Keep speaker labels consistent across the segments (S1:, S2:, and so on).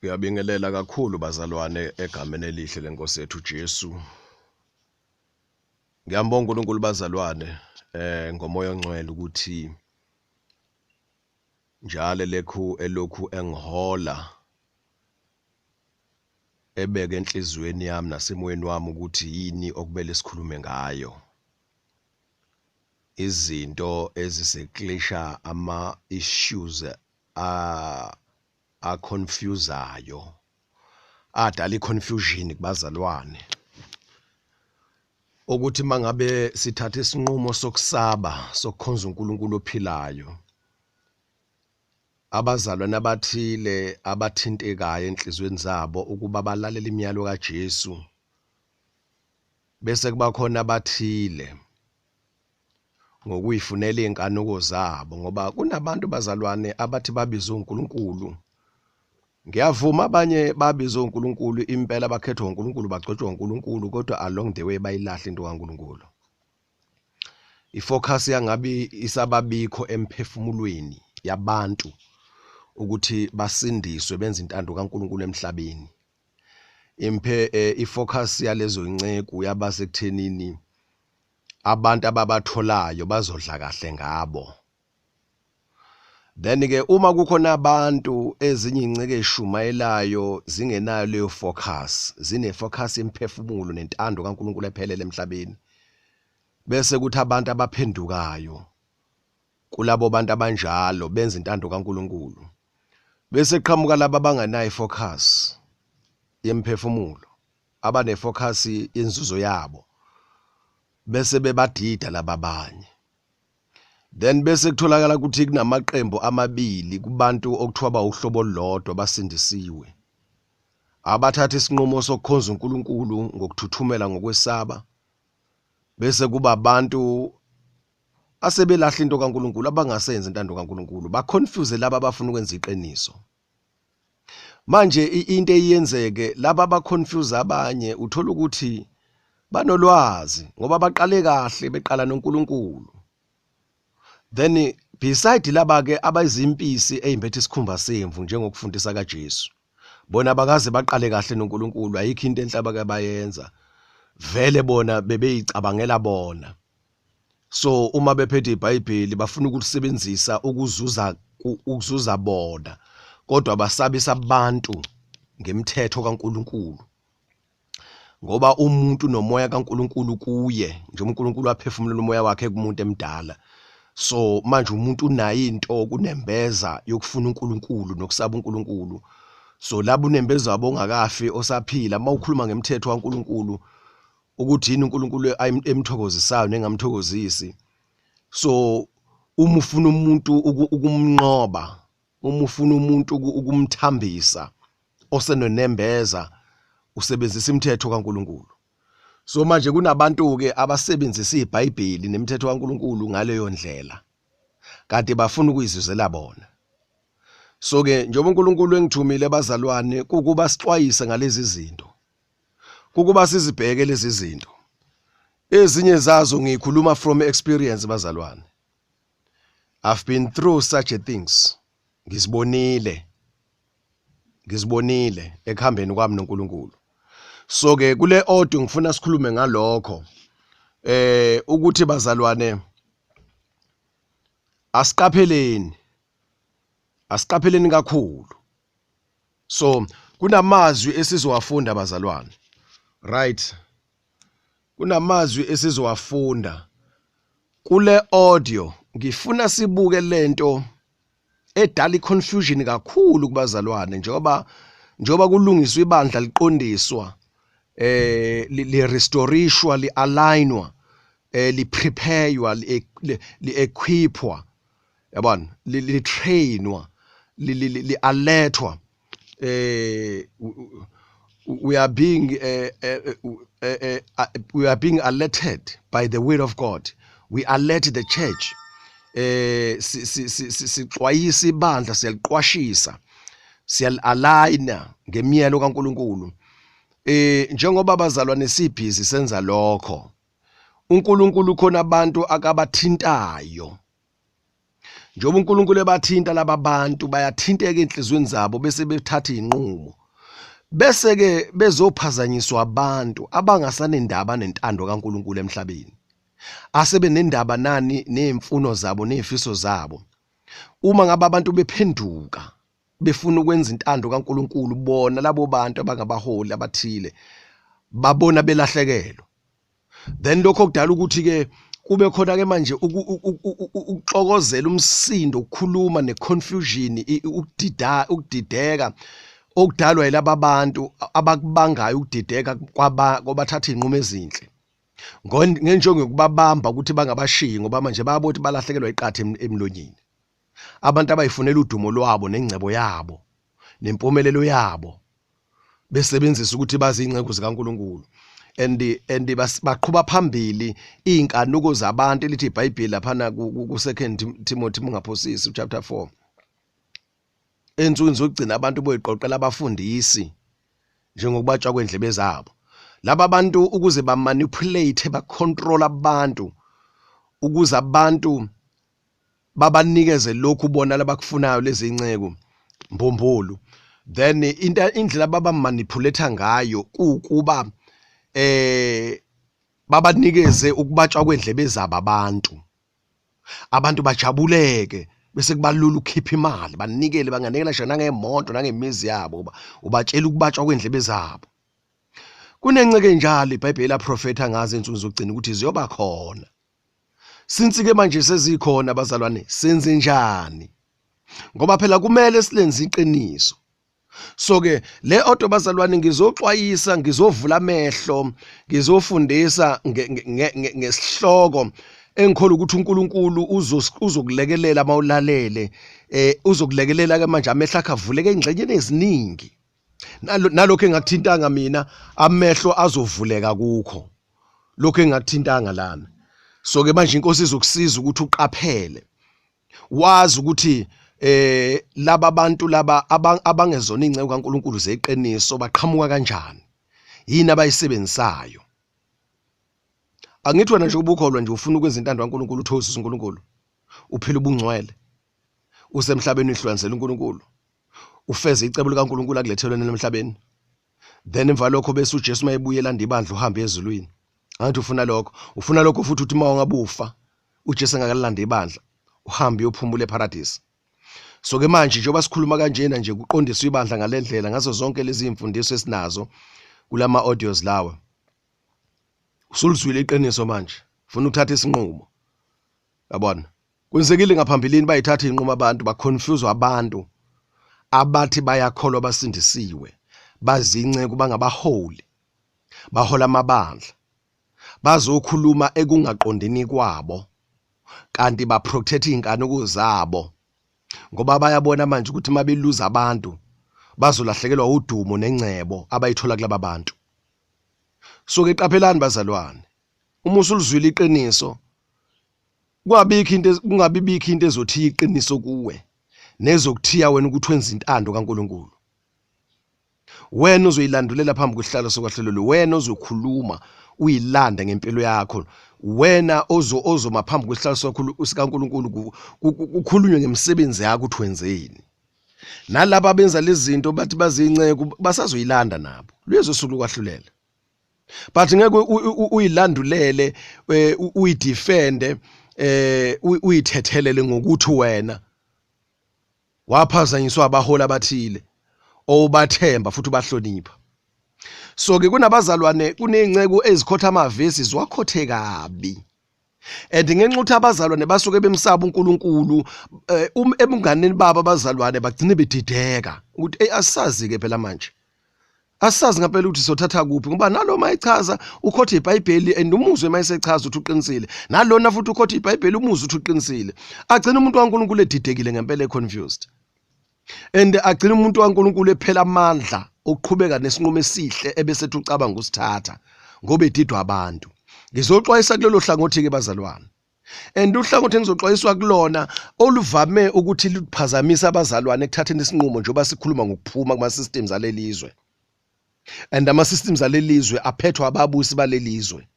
S1: Ngiyabingelela kakhulu bazalwane egameni elihle lenkosi yethu Jesu. Ngiyambonga uNkulunkulu bazalwane ngomoya ongcwele ukuthi njalo lekhu elokhu engihola ebeke enhliziyweni yami nasemoyeni wami ukuthi yini okumele sikhulume ngayo. Izinto eziseklisha ama issues a aconfusayo adala iconfusion kubazalwane ukuthi mangabe sithatha isinqumo sokusaba sokukhonza uNkulunkulu ophilayo abazalwane abathile abathintekayo enhlizweni zabo ukuba balalele imiyalo kaJesu bese kuba khona abathile ngokuyifunela izinkanuko zabo ngoba kunabantu bazalwane abathi babizwe uNkulunkulu. Ngiyavuma abanye babizwe uNkulunkulu impela, bakhethwa uNkulunkulu, bagcotshwa uNkulunkulu, kodwa along the way bayilahle into kaNkulunkulu. Ifocus yangabi isababikho emphefumulweni yabantu ukuthi basindiswe benze intando kaNkulunkulu emhlabeni. Imphe ifocus yalezo inceku yabasekuthenini abantu ababatholayo bazodla kahle ngabo. Then ke uma kukhona abantu ezinye inceke eshumayelayo zingenayo leyo focus, zine focus yemphefumulo nentando kaNkulunkulu ephelele emhlabeni, bese kuthi abantu abaphendukayo kulabo bantu abanjalo benza intando kaNkulunkulu, bese qhamuka laba abangenayo ifocus yemphefumulo, abanefocus yenzuzo yabo, bese bebadida laba abanye. Then bese kutholakala ukuthi kunamaqembu amabili kubantu okuthiwa bawuhlobo olulodwa basindisiwe, abathatha isinqumo sokukhonza uNkulunkulu ngokuthuthumela ngokwesaba, bese kuba abantu asebelahla into kaNkulunkulu, abangasenzi intando kaNkulunkulu, baconfuse laba abafuna ukwenza iqiniso. Manje into eyenzeke laba abaconfuse abanye uthola ukuthi banolwazi ngoba baqale kahle beqala noNkulunkulu. Then beside laba ke abayizimpisi ezimbethe isikhumba semvu njengokufundisa kaJesu, bona bakaze baqale kahle noNkulunkulu, ayikho into enhle abake bayenza, vele bona bebeyicabangela bona. So uma bephethe iBhayibheli bafuna ukulisebenzisa ukuzuza bona, kodwa basabisa abantu ngemthetho kaNkulunkulu, ngoba umuntu nomoya kaNkulunkulu kuye, njengoba uNkulunkulu waphefumulela umoya wakhe kumuntu emdala. So manje umuntu unayo into kunembeza yokufuna uNkulunkulu nokusaba uNkulunkulu. So labo unembeza wabo ongakafi osaphila, uma ukhuluma ngemthetho kaNkulunkulu ukuthi yini uNkulunkulu emthokozisayo nengamthokozisi. So uma ufuna umuntu ukumnqoba, uma ufuna umuntu ukumthambisa osenonembeza, usebenzisa imithetho kaNkulunkulu. So manje kunabantu ke abasebenzisa iBhayibheli nemithetho kaNkulunkulu ngaleyo ndlela, kanti bafuna ukuyizuzela bona. So ke njengoba uNkulunkulu engithumile bazalwane kukuba sixwayise ngalezi zinto, kukuba sizibheke lezi zinto. Ezinye zazo ngikhuluma from experience bazalwane. I've been through such a things. Ngizibonile. Ngizibonile ekuhambeni kwami noNkulunkulu. So ke kule audio ngifuna sikhulume ngalokho. Ukuthi bazalwane asiqapheleni. Asiqapheleni kakhulu. So kunamazwi esizowafunda bazalwane. Right. Kunamazwi esizowafunda kule audio. Ngifuna sibuke lento edala iconfusion kakhulu kubazalwane, njengoba kulungiswa ibandla, liqondiswa, li restorishwa, li alignwa, li preparewa, li equipwa, yabona, li trainwa, li alertwa. We are being alerted by the will of God. We alert the church. Sixwayisa ibandla, siyaliqwashisa, siyalialigna ngemiyalo kaNkulunkulu. Njengoba abazalwane sibhizi senza lokho, uNkulunkulu khona abantu akabathintayo. Njengoba uNkulunkulu ebathinta laba bantu bayathinteka enhliziyweni zabo bese bethatha izinqumo. Bese ke bezophazanyiswa abantu abangasanendaba nentando kaNkulunkulu emhlabeni. Asebenendaba nani nezimfuno zabo nezifiso zabo. Uma ngabe abantu bephenduka befuna ukwenza intando kaNkulunkulu bona labo bantu abangabaholi abathile babona belahlekelwa. Then lokho kudala ukuthi ke kube khona ke manje ukuxokozela umsindo ukukhuluma neconfusion ukudida ukudideka okudalwa yilaba bantu abakubangayo ukudideka kwaba kwabathatha izinqumo ezinhle ngenjongo yokubabamba ukuthi bangabashiyi ngoba manje bayabona ukuthi balahlekelwa iqatha emlonyeni. Abantu abayifunela udumo lwabo nengcebo yabo nempumelelo yabo besebenzisa ukuthi bazi inceku zikaNkuluNkulu and baqhuba phambili izinkanuko zabantu elithi iBhayibheli laphana ku 2 Timothy mungaphosisi chapter 4 ensukwini zokugcina abantu boyiqoqela abafundisi njengokubatshwa kwendlebe zabo. Laba bantu ukuze ba manipulate ba control abantu ukuze abantu babanikeze lokhu bona labakufunayo lezi nceku mbumbulu, then into indlela baba manipulate ngayo kukuba babanikeze ukubatshwa kwendlebe zabo abantu, abantu bajabuleke bese kubalula ukukhipha imali banikele, banganikela ngisho nangemoto nangemizi yabo, ubatshela ukubatshwa kwendlebe zabo. Kunenceke enjalo iBhayibheli laprofetha ngazo insuku zokugcina ukuthi ziyoba khona. Since ke manje sezikhona bazalwane, senze njani? Ngoba phela kumele silenze iqiniso. So ke le auto bazalwane ngizoxwayisa, ngizovula amehlo, ngizofundisa ngesihloko engikholwa ukuthi uNkulunkulu uzokulekelela mawulalele, uzokulekelela ke manje amehlo akhe avuleke engxenyeni eziningi. Nalokho engakuthintanga mina amehlo azovuleka kukho lokho engakuthintanga lana. So ke manje inkosi izokusiza ukuthi uqaphele, wazi ukuthi laba bantu laba abangezona inceku kaNkuluNkulu zeqiniso baqhamuka kanjani, yini abayisebenzisayo. Angithi wena nje ubukholwa nje ufuna ukwenza intando kaNkuluNkulu, uthokozise uNkulunkulu, uphila ubungcwele, usemhlabeni uhlukanisela uNkulunkulu, ufeze icebo likaNkuluNkulu akulethelwe emhlabeni. Then emva lokho bese uJesu mayebuye elanda ibandla uhambe ezulwini. Angithi ufuna lokho, ufuna lokho futhi uthi uma ungabufa uJesu engakalanda ibandla uhambe uyophumula eParadise. So ke manje njengoba sikhuluma kanjena nje kuqondiswa ibandla ngalendlela ngazo zonke lezi imfundiso esinazo kulama audios lawa. Usulizwile iqiniso manje, ufuna ukuthatha isinqumo. Yabona? Kwenzekile ngaphambilini bayithatha inqumo abantu, baconfuse abantu abathi bayakholwa basindisiwe, bazinceku bangabaholi, bahola amabandla, bazokhuluma ekungaqondini kwabo kanti baprotect izinkanuko zabo ngoba bayabona manje ukuthi mabeluza abantu bazolahlekelwa udumo nengcebo abayithola kulaba bantu. So ke qaphelani bazalwane, uma usulizwile iqiniso kungabikho into, kungabibikho into ezothiya iqiniso kuwe nezokuthiya wena ukuthi wenze intando kaNkuluNkulu. Wena uzoyilandulela phambi kwesihlalo sokwahlulelwa, wena ozokhuluma uyilande ngempilo yakho, wena ozoma phambi kwesihlalo sikaNkuluNkulu kukhulunywe ngemisebenzi yakho ukuthi wenzeni. Nalaba abenza lezi zinto bathi bazinceku basazoyilanda nabo, luyezosuku lokwahlulela. But ngeke uyilandulele, uyidefende, uyithethelele ngokuthi wena waphazanyiswa abaholi abathile obathemba futhi ubahlonipha. So ke kunabazalwane, kuney'nceku ezikhotha amavesi ziwakhothe kabi. And ngenxa ukuthi abazalwane basuke bemsaba uNkulunkulu, ebunganeni babo abazalwane bagcine bedideka ukuthi hey asazi ke phela manje, asazi ngempela ukuthi sothatha kuphi, ngoba nalo mayechaza ukhotha iBhayibheli and umuzwe mayesechaza ukuthi uqinisile, nalona futhi ukhotha iBhayibheli umuzwe ukuthi uqinisile. Agcina umuntu kaNkulunkulu edidekile ngempela, econfused, and agcina umuntu kaNkulunkulu ephela amandla okuqhubeka nesinqumo esihle ebese ethi ucabanga ukusithatha ngoba edidwa abantu. Ngizoxwayisa kulelo hlangothi ke bazalwane, and uhlangothi engizoxwayiswa kulona oluvame ukuthi luphazamisa abazalwane ekuthatheni isinqumo njengoba sikhuluma ngokuphuma kuma systems alelizwe, and ama systems alelizwe aphethwa ababusi balelizwe.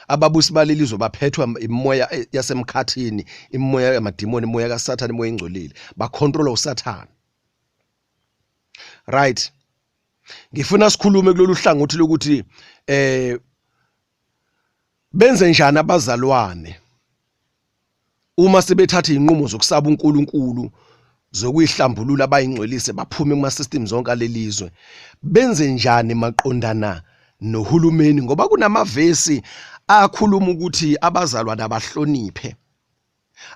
S1: Ababusi balelizwe baphethwe imoya yasemkhathini, imoya yamadimoni, imoya kaSathane, imoya engcolile, bacontrola uSathane. Right, ngifuna sikhulume kulolu hlangothi lokuthi benze njani abazalwane uma sebethatha izinqumo zokusaba uNkulunkulu, zokuyihlambulula, bayingcwelise, baphume kuma systems zonke alelizwe, benze njani maqondana nohulumeni? Ngoba kunamavesi akhuluma ukuthi abazalwane abahloniphe,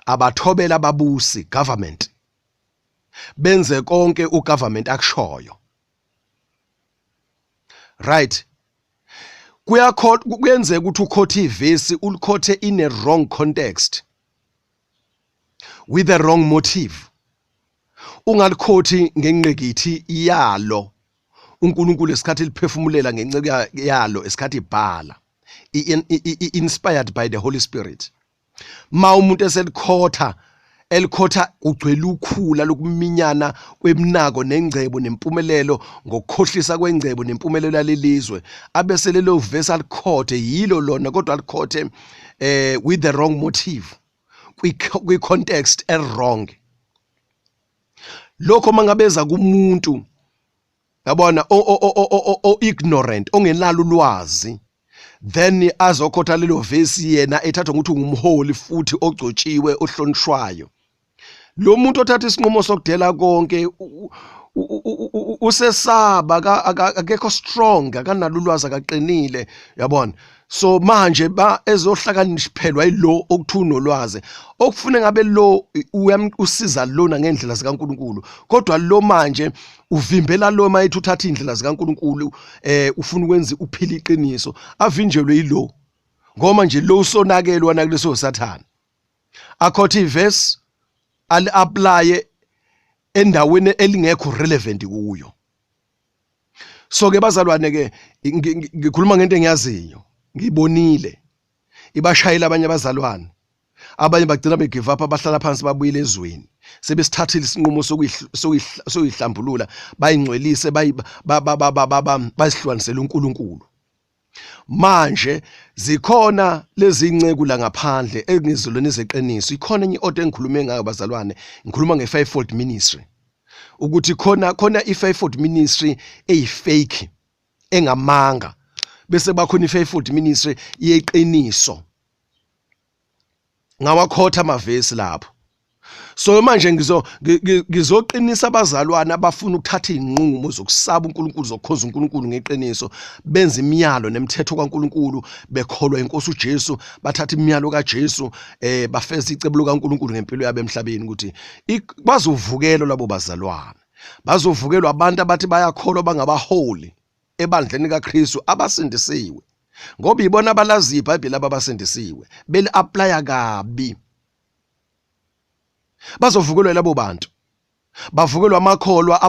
S1: abathobela ababusi, government, benze konke ugovernment akushoyo. Right, kuyenzeka ukuthi ukhothe ivesi, ulikhothe in a wrong context with the wrong motive, ungalikhothi ngengqikithi yalo uNkulunkulu esikhathi liphefumulela ngenceke yalo esikhathi ibhala, inspired by the Holy Spirit. Ma umuntu eselikhotha, elikhotha kugcwele ukhula lokuminyana kwemnako nengcebo nempumelelo, ngokukhohlisa kwengcebo nempumelelo yalelizwe, abese lelo verse alikhothe yilo lona, kodwa alikhothe with the wrong motive, kwi context e wrong. Lokho mangabeza kumuntu, yabona, o ignorant, ongenalo ulwazi, then azokhotha lelo vesi, yena ethathwa ukuthi ungumholi futhi ogcotshiwe, ohlonishwayo. Lo muntu othatha isinqumo sokudela konke usesaba, akekho strong, akanalo ulwazi, akaqinile, yabona. So manje ba ezohlakaniphelwa yilo okuthiwa unolwazi, okufune ngabe lo usiza lona ngendlela zikaNkuluNkulu, kodwa lo manje uvimbela lo mayethi uthatha indlela zikaNkuluNkulu, ufuna ukwenza uphila iqiniso, avinjelwe yilo, ngoba nje lo usonakelwa nakuleso sathana. Akhothe iverse, ali apply endaweni elingekho relevant kuyo. So ke bazalwane ke, ngikhuluma ngento engiyaziyo, ngibonile ibashayela abanye abazalwane, abanye bagcina begive up, abahlala phansi, babuyile ezweni, sebesithathile isinqumo sokuyihlambulula, bayingcwelise, bayihlukanisele uNkulunkulu. Manje zikhona lezi inceku la ngaphandle engizolweni zeqiniso. Ikhona enye audio engikhulume ngayo, bazalwane, ngikhuluma nge-fivefold ministry, ukuthi khona i-fivefold ministry eyi-fake, engamanga, bese bakhona i-fivefold ministry yeqiniso. Ngawakhotha amavesi lapho. So manje ngizoqinisa abazalwane abafuna ukuthatha izinqumo zokusaba uNkulunkulu, zokukhonza uNkulunkulu ngeqiniso, benza imiyalo nemithetho kaNkulunkulu, bekholwa inkosi uJesu, bathatha imiyalo kaJesu, bafeza icebo likaNkulunkulu ngempilo yabo emhlabeni, ukuthi bazovukelwa labo bazalwane, bazovukelwa abantu abathi bayakholwa, bangabaholi ebandleni kaKristu, abasindisiwe, ngoba ibona abalaziyo iBhayibheli, abasindisiwe, beli applya kabi. Bazovukelwa labo bantu, bavukelwa amakholwa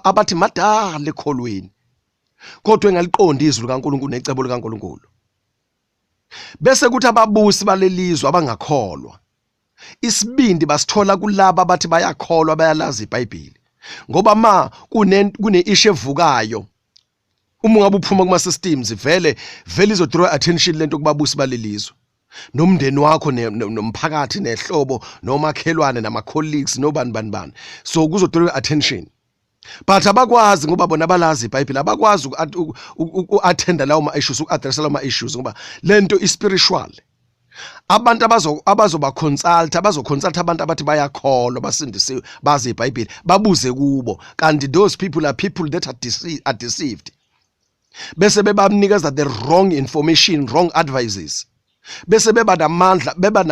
S1: abathi madala ekholweni, kodwa engaliqondi izwi likaNkulunkulu necebo likaNkulunkulu. Bese kuthi ababusi balelizwe abangakholwa, isibindi basithola kulaba abathi bayakholwa, bayalazi iBhayibheli, ngoba ma kune issue evukayo, uma ungabe uphuma kuma systems, vele vele izo draw attention lento kubabusi balelizwe, nomndeni wakho, nomphakathi, nehlobo, nomakhelwane, nama colleagues, nobani bani bani. So kuzo draw attention, but abakwazi, ngoba bona balazi iBhayibheli, abakwazi uku-attenda lawo ma-issues, uku-addressa lawo ma-issues, ngoba lento i-spiritual. Abantu abazoba consult, abazo consult abantu abathi bayakholwa, basindisiwe, bazi iBhayibheli, babuze kubo, kanti those people are people that are deceived, bese bebamnikeza the wrong information, wrong advices, bese beba namandla, beba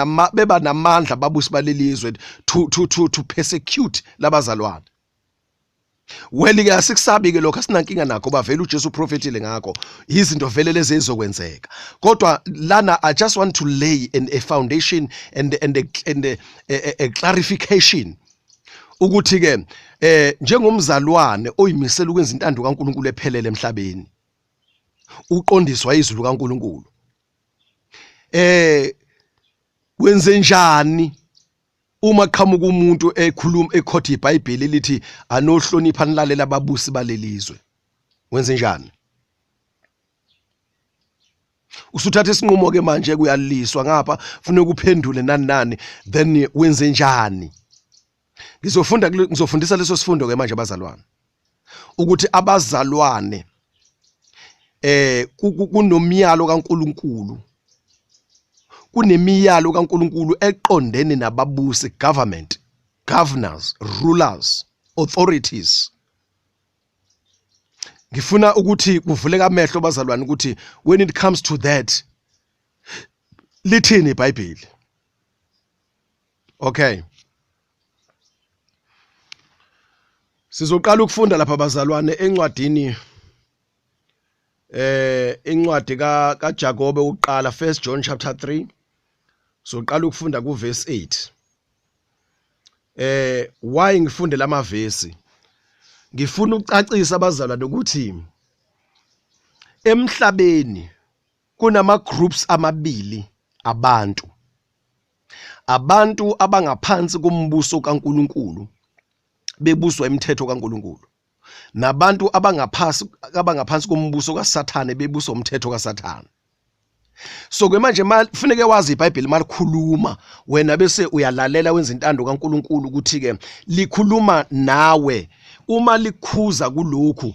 S1: namandla babusi balelizwe to persecute labazalwane. Well ke, asikusabi ke lokho, asinankinga nakho, bavela uJesu uprofetile ngakho, izinto vele lezi ezizokwenzeka. Kodwa lana I just want to lay a foundation and a clarification ukuthi ke njengomzalwane oyimisela ukwenza intando kaNkuluNkulu ephelele emhlabeni, uqondiswa izwi likaNkuluNkulu, wenze njani uma qhamuka umuntu ekhuluma, ekhotha iBhayibheli lithi anohlonipha, nilalela ababusi balelizwe? Wenze njani? Usuthatha isinqumo ke manje, kuyaliswa ngapha, funeka uphendule nani nani, then wenze njani? Ngizofunda, ngizofundisa leso sifundo ke manje bazalwane, ukuthi abazalwane kunomyalo kaNkuluNkulu, kunemiyalo kaNkuluNkulu eqondene nababusi, government, governors, rulers, authorities. Ngifuna ukuthi kuvuleke amehlo bazalwane ukuthi when it comes to that, lithini iBhayibheli. Okay, sizoqala ukufunda lapha bazalwane encwadini, incwadi ka kaJakobe uqala, 1 John chapter 3. Soqala ukufunda ku verse 8. Why ngifunde lamavesi? Ngifuna ukucacisa abazalwane ukuthi emhlabeni kunama groups amabili abantu: abantu abangaphansi kombuso kaNkuluNkulu, bebuswa imithetho kaNkuluNkulu, nabantu abangaphansi kombuso kaSathane, bebuswa umthetho kaSathane. So ke manje kufuneke wazi iBhayibheli malikhuluma wena, bese uyalalela, wenza intando kaNkuluNkulu, ukuthi ke likhuluma nawe uma likhuza kulokhu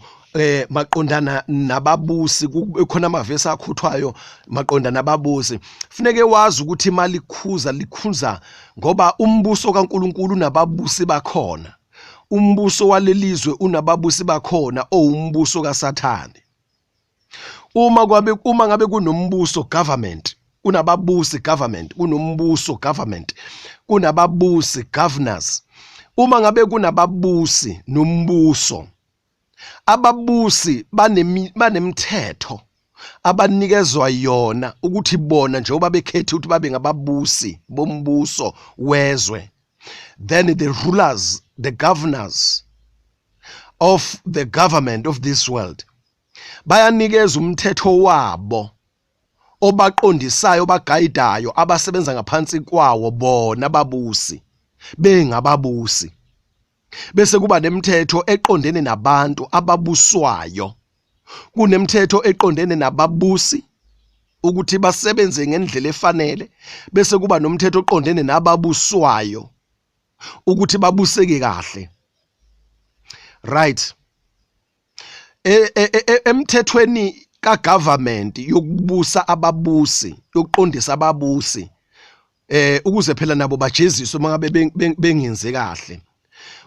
S1: maqondana nababusi. Kukhona amavesi akhuthwayo maqondana nababusi. Funeke wazi ukuthi malikhuza, likhuza ngoba umbuso kaNkuluNkulu unababusi bakhona, umbuso walelizwe unababusi bakhona, owumbuso kaSathane. Uma ngabe kunombuso, government, kunababusi, government, kunombuso, government, kunababusi, governors. Uma ngabe kunababusi nombuso, ababusi banemithetho abanikezwa yona ukuthi bona njengoba bekhethe ukuthi babe ngababusi bombuso wezwe, then the rulers, the governors of the government of this world, bayanikeza umthetho wabo obaqondisayo, obaguidayo, abasebenza ngaphansi kwawo bona ababusi, bengababusi. Bese kuba nemithetho eqondene nabantu ababuswayo. Kunemithetho eqondene nababusi ukuthi basebenze ngendlela efanele, bese kuba nomthetho oqondene nababuswayo ukuthi babuseke kahle, right? Emthethweni kagovernment yokubusa ababusi, yokuqondisa ababusi, ukuze phela nabo bajeziswe mangabe bengenzi kahle,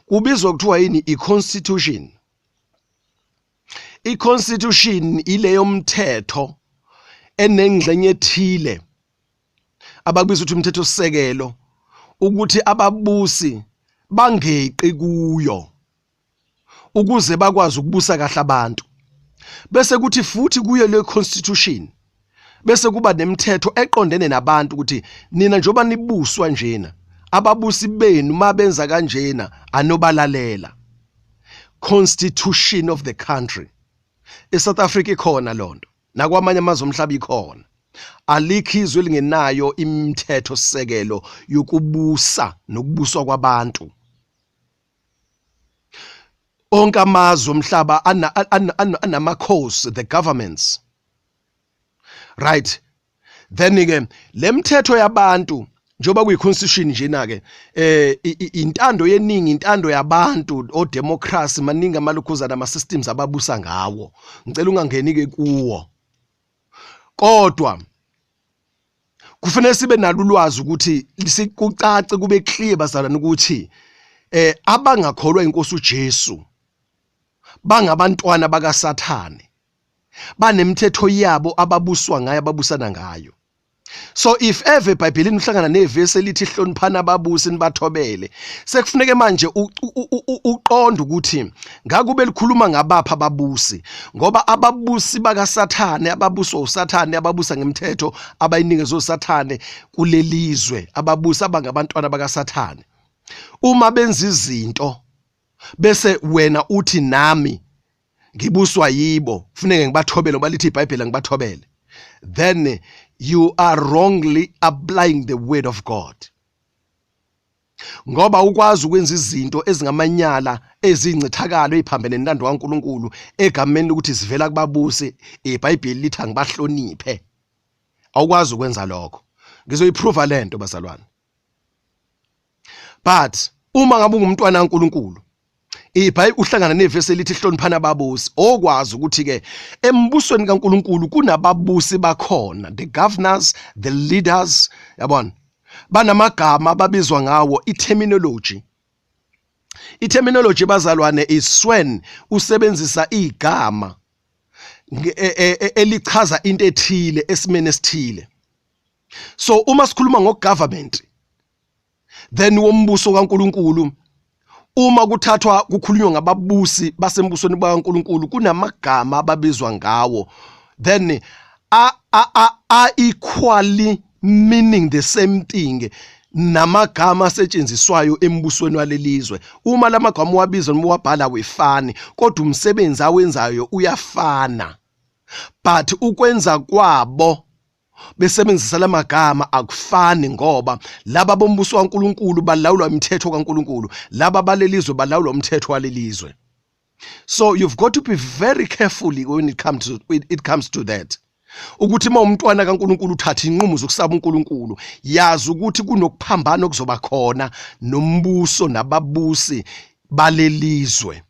S1: kubizwa kuthiwa yini? I-constitution. I-constitution ileyo mthetho enengxenye ethile abakubiza ukuthi umthetho sisekelo, ukuthi ababusi bangeqi kuyo ukuze bakwazi ukubusa kahle abantu. Bese kuthi futhi kuyo le constitution bese kuba nemithetho eqondene nabantu, ukuthi nina njengoba nibuswa njena, ababusi benu mabenza kanjena anobalalela. Constitution of the country. ESouth Africa ikhona lonto, nakwamanye amazwe omhlaba ikhona. Alikho izwe elingenayo imithetho sisekelo yokubusa nokubuswa kwabantu. Onke amazwe omhlaba anamakhosi, the governments, right? Then ke lemithetho yabantu, njengoba kuyi constitution njena ke, intando yeningi, intando yabantu, o democracy, maningi amalokhuzana, ama systems ababusa ngawo. Ngicela ungangeni ke kuwo, kodwa kufanele sibe nalo ulwazi ukuthi sikucace, kube clear bazalwane, ukuthi abangakholwa inkosi uJesu bangabantwana bakaSathane, banemithetho yabo ababuswa ngayo, ababusana ngayo. So if ever eBhayibhelini uhlangana nevesi elithi hloniphana ababusi, nibathobele, sekufuneke manje uqonde ukuthi ngakube likhuluma ngabapha ababusi, ngoba ababusi bakaSathane, ababuswa uSathane, ababusa ngemithetho abayinikezwe uSathane kulelizwe, ababusi abangabantwana bakaSathane, uma benza izinto bese wena uthi nami ngibuswa yibo, kufuneke ngibathobele ngoba lithi iBhayibheli ngibathobele, then you are wrongly applying the word of God, ngoba ukwazi ukwenza izinto ezingamanyala, ezincithakalo, eziphambene nentando kaNkuluNkulu egameni lokuthi sivela kubabusi, iBhayibheli lithi angibahloniphe. Awukwazi ukwenza lokho. Ngizoyiprova lento bazalwane. But uma ngabe ungumntwana kaNkuluNkulu, iBhayibheli uhlangana nevesi elithi hloniphana ababusi, okwazi ukuthi ke embusweni kaNkuluNkulu kunababusi bakhona, the governors, the leaders, yabona, banamagama ababizwa ngawo, i-terminology. I-terminology bazalwane is when usebenzisa igama elichaza into ethile esimeni esithile. So uma sikhuluma ngo-government then wombuso kaNkuluNkulu, uma kuthathwa kukhulunywa ngababusi basembusweni bakaNkuluNkulu, kunamagama ababizwa ngawo, then a equally meaning the same thing namagama asetshenziswayo embusweni walelizwe. Uma lamagama uwabiza noma uwabhala wefani, kodwa umsebenzi awenzayo uyafana, but ukwenza kwabo besebenzisa lamagama akufani, ngoba laba bombuso kaNkuluNkulu balawulwa imithetho kaNkuluNkulu, laba balelizwe balawulwa umthetho walelizwe. So you've got to be very careful when it comes to that, ukuthi uma umntwana kaNkuluNkulu uthatha inqumo zokusaba uNkulunkulu, yazi ukuthi kunokuphambana okuzoba khona nombuso nababusi balelizwe,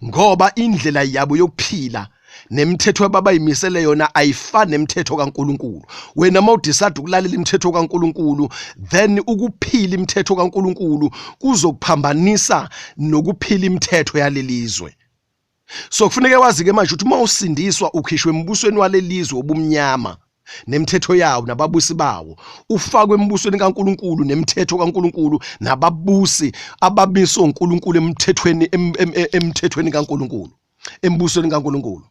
S1: ngoba indlela yabo yokuphila nemithetho ababayimisele yona ayifani nemithetho kaNkuluNkulu. Wena uma udecide ukulalela imithetho kaNkuluNkulu, then ukuphila imithetho kaNkuluNkulu kuzokuphambanisa nokuphila imithetho yalelizwe. So kufuneke wazi ke manje ukuthi uma usindiswa, ukhishwe embusweni walelizwe obumnyama nemithetho yawo nababusi bawo, ufakwe embusweni kaNkuluNkulu nemithetho kaNkuluNkulu nababusi abamiswe uNkulunkulu emthethweni kaNkuluNkulu, embusweni kaNkuluNkulu.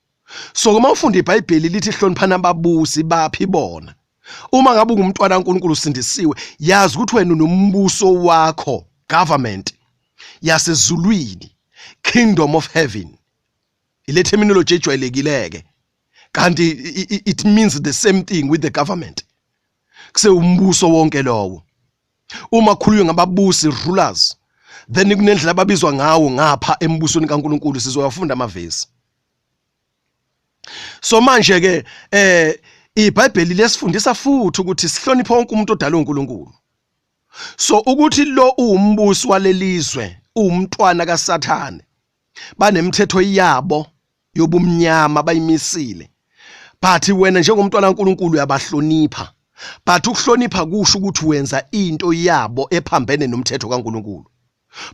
S1: So uma ufunda iBhayibheli lithi hloniphana ababusi, baphi bona? Uma ngabe ungumntwana kaNkuluNkulu, usindisiwe, yazi ukuthi wena unombuso wakho, government yasezulwini, kingdom of heaven, ile terminology ejwayelekileke, kanti it means the same thing with the government, kusewumbuso wonke lowo. Uma khulunywa ngababusi, rulers, then kunendlela ababizwa ngawo ngapha embusweni kaNkuluNkulu. Sizowafunda amavesi. So manje ke iBhayibheli lesifundisa futhi ukuthi sihloniphe wonke umuntu odalwe uNkulunkulu. So ukuthi lo uwumbusi walelizwe, uwumntwana kaSathane, banemithetho yabo yobumnyama bayimisile, but wena njengomntwana kaNkuluNkulu uyabahlonipha. But ukuhlonipha kusho ukuthi wenza into yabo ephambene nomthetho kaNkuluNkulu,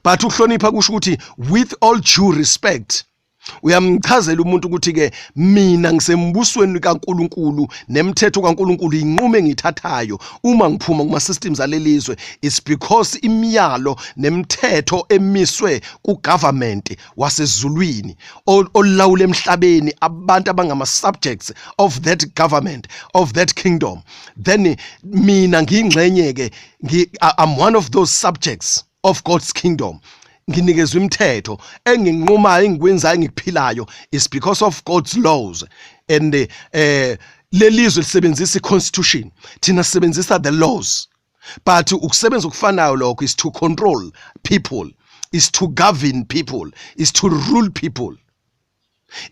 S1: but ukuhlonipha kusho ukuthi with all due respect uyamchazela umuntu ukuthi ke mina ngisembusweni kaNkuluNkulu nemithetho kaNkuluNkulu, inqumo engithathayo uma ngiphuma kuma systems alelizwe is because imiyalo nemithetho emiswe ku government wasezulwini olawula emhlabeni, abantu abangama subjects of that government, of that kingdom, then mina ngiyingxenye ke, I'm one of those subjects of God's kingdom. Nginikezwe imithetho, enginqumayo, engikwenzayo, engikuphilayo is because of God's laws. And lelizwe lisebenzisa iconstitution, thina sisebenzisa the laws, but ukusebenza okufanayo lokho is to control people, is to govern people, is to rule people,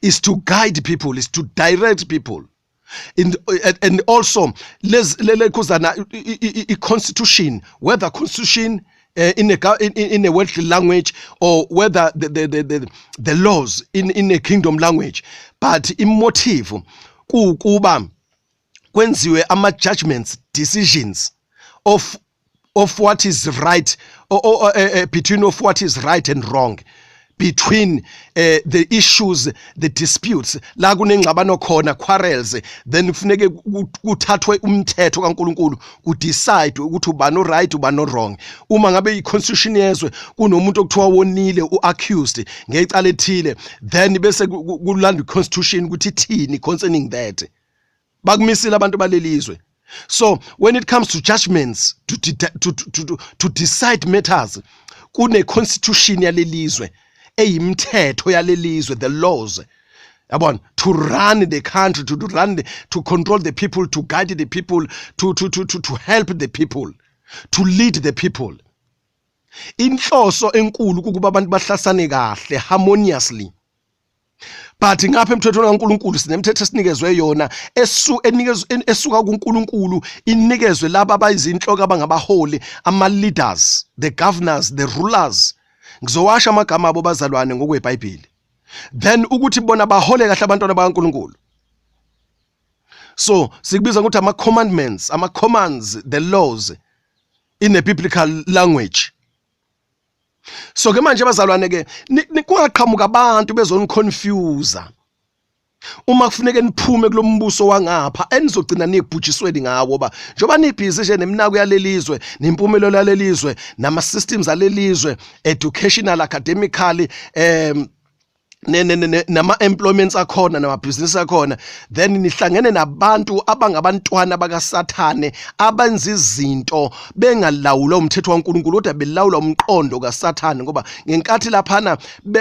S1: is to guide people, is to direct people in and also lekhuzana i-constitution, whether constitution in a worldly language or whether the laws in a kingdom language, but imotive kukuba kwenziwe ama judgments, decisions of what is right or between of what is right and wrong, between the issues, the disputes, la kunengxabano khona, quarrels, then kufuneke kuthathwe umthetho kaNkuluNkulu, kudecide ukuthi ubani o right, ubani o wrong. Uma ngabe iconstitution yezwe kunomuntu okuthiwa wonile, uaccused ngecala ethile, then bese kulandwa iconstitution ukuthi ithini concerning that. Bakumisile abantu balelizwe. So when it comes to judgments, to decide matters, kune constitution yalelizwe eyimithetho yalelizwe, the laws, yabona, to run the country, to control the people, to guide the people, to help the people, to lead the people. Inhloso enkulu kukuba abantu bahlasane kahle, harmoniously. But ngapha emthethweni kaNkuluNkulu sinemithetho esinikezwe yona esu enikezwe esuka kuNkulunkulu, inikezwe laba abayizinhloko, abangabaholi, ama leaders, the governors, the rulers. Ngizowasha amagama abo, bazalwane, ngokweBhayibheli, then ukuthi bona bahole kahle abantwana bakaNkuluNkulu. So sikubiza ukuthi ama commandments, ama commands, the laws in a biblical language. So ke manje, bazalwane, ke kungaqhamuka abantu bezoniconfuse uma kufuneke niphume kulombuso wangapha enizogcina nibhujisweni ngawo, ba njengoba nibhizi nje neminako yalelizwe, nempumelelo yalelizwe, nama systems alelizwe, educational, academically, nama employments akhona, namabhizinisi akhona, then nihlangene nabantu abangabantwana bakaSathane abenza izinto bengalawulwa umthetho kaNkuluNkulu kodwa belawula umqondo kaSathane. Ngoba ngenkathi laphana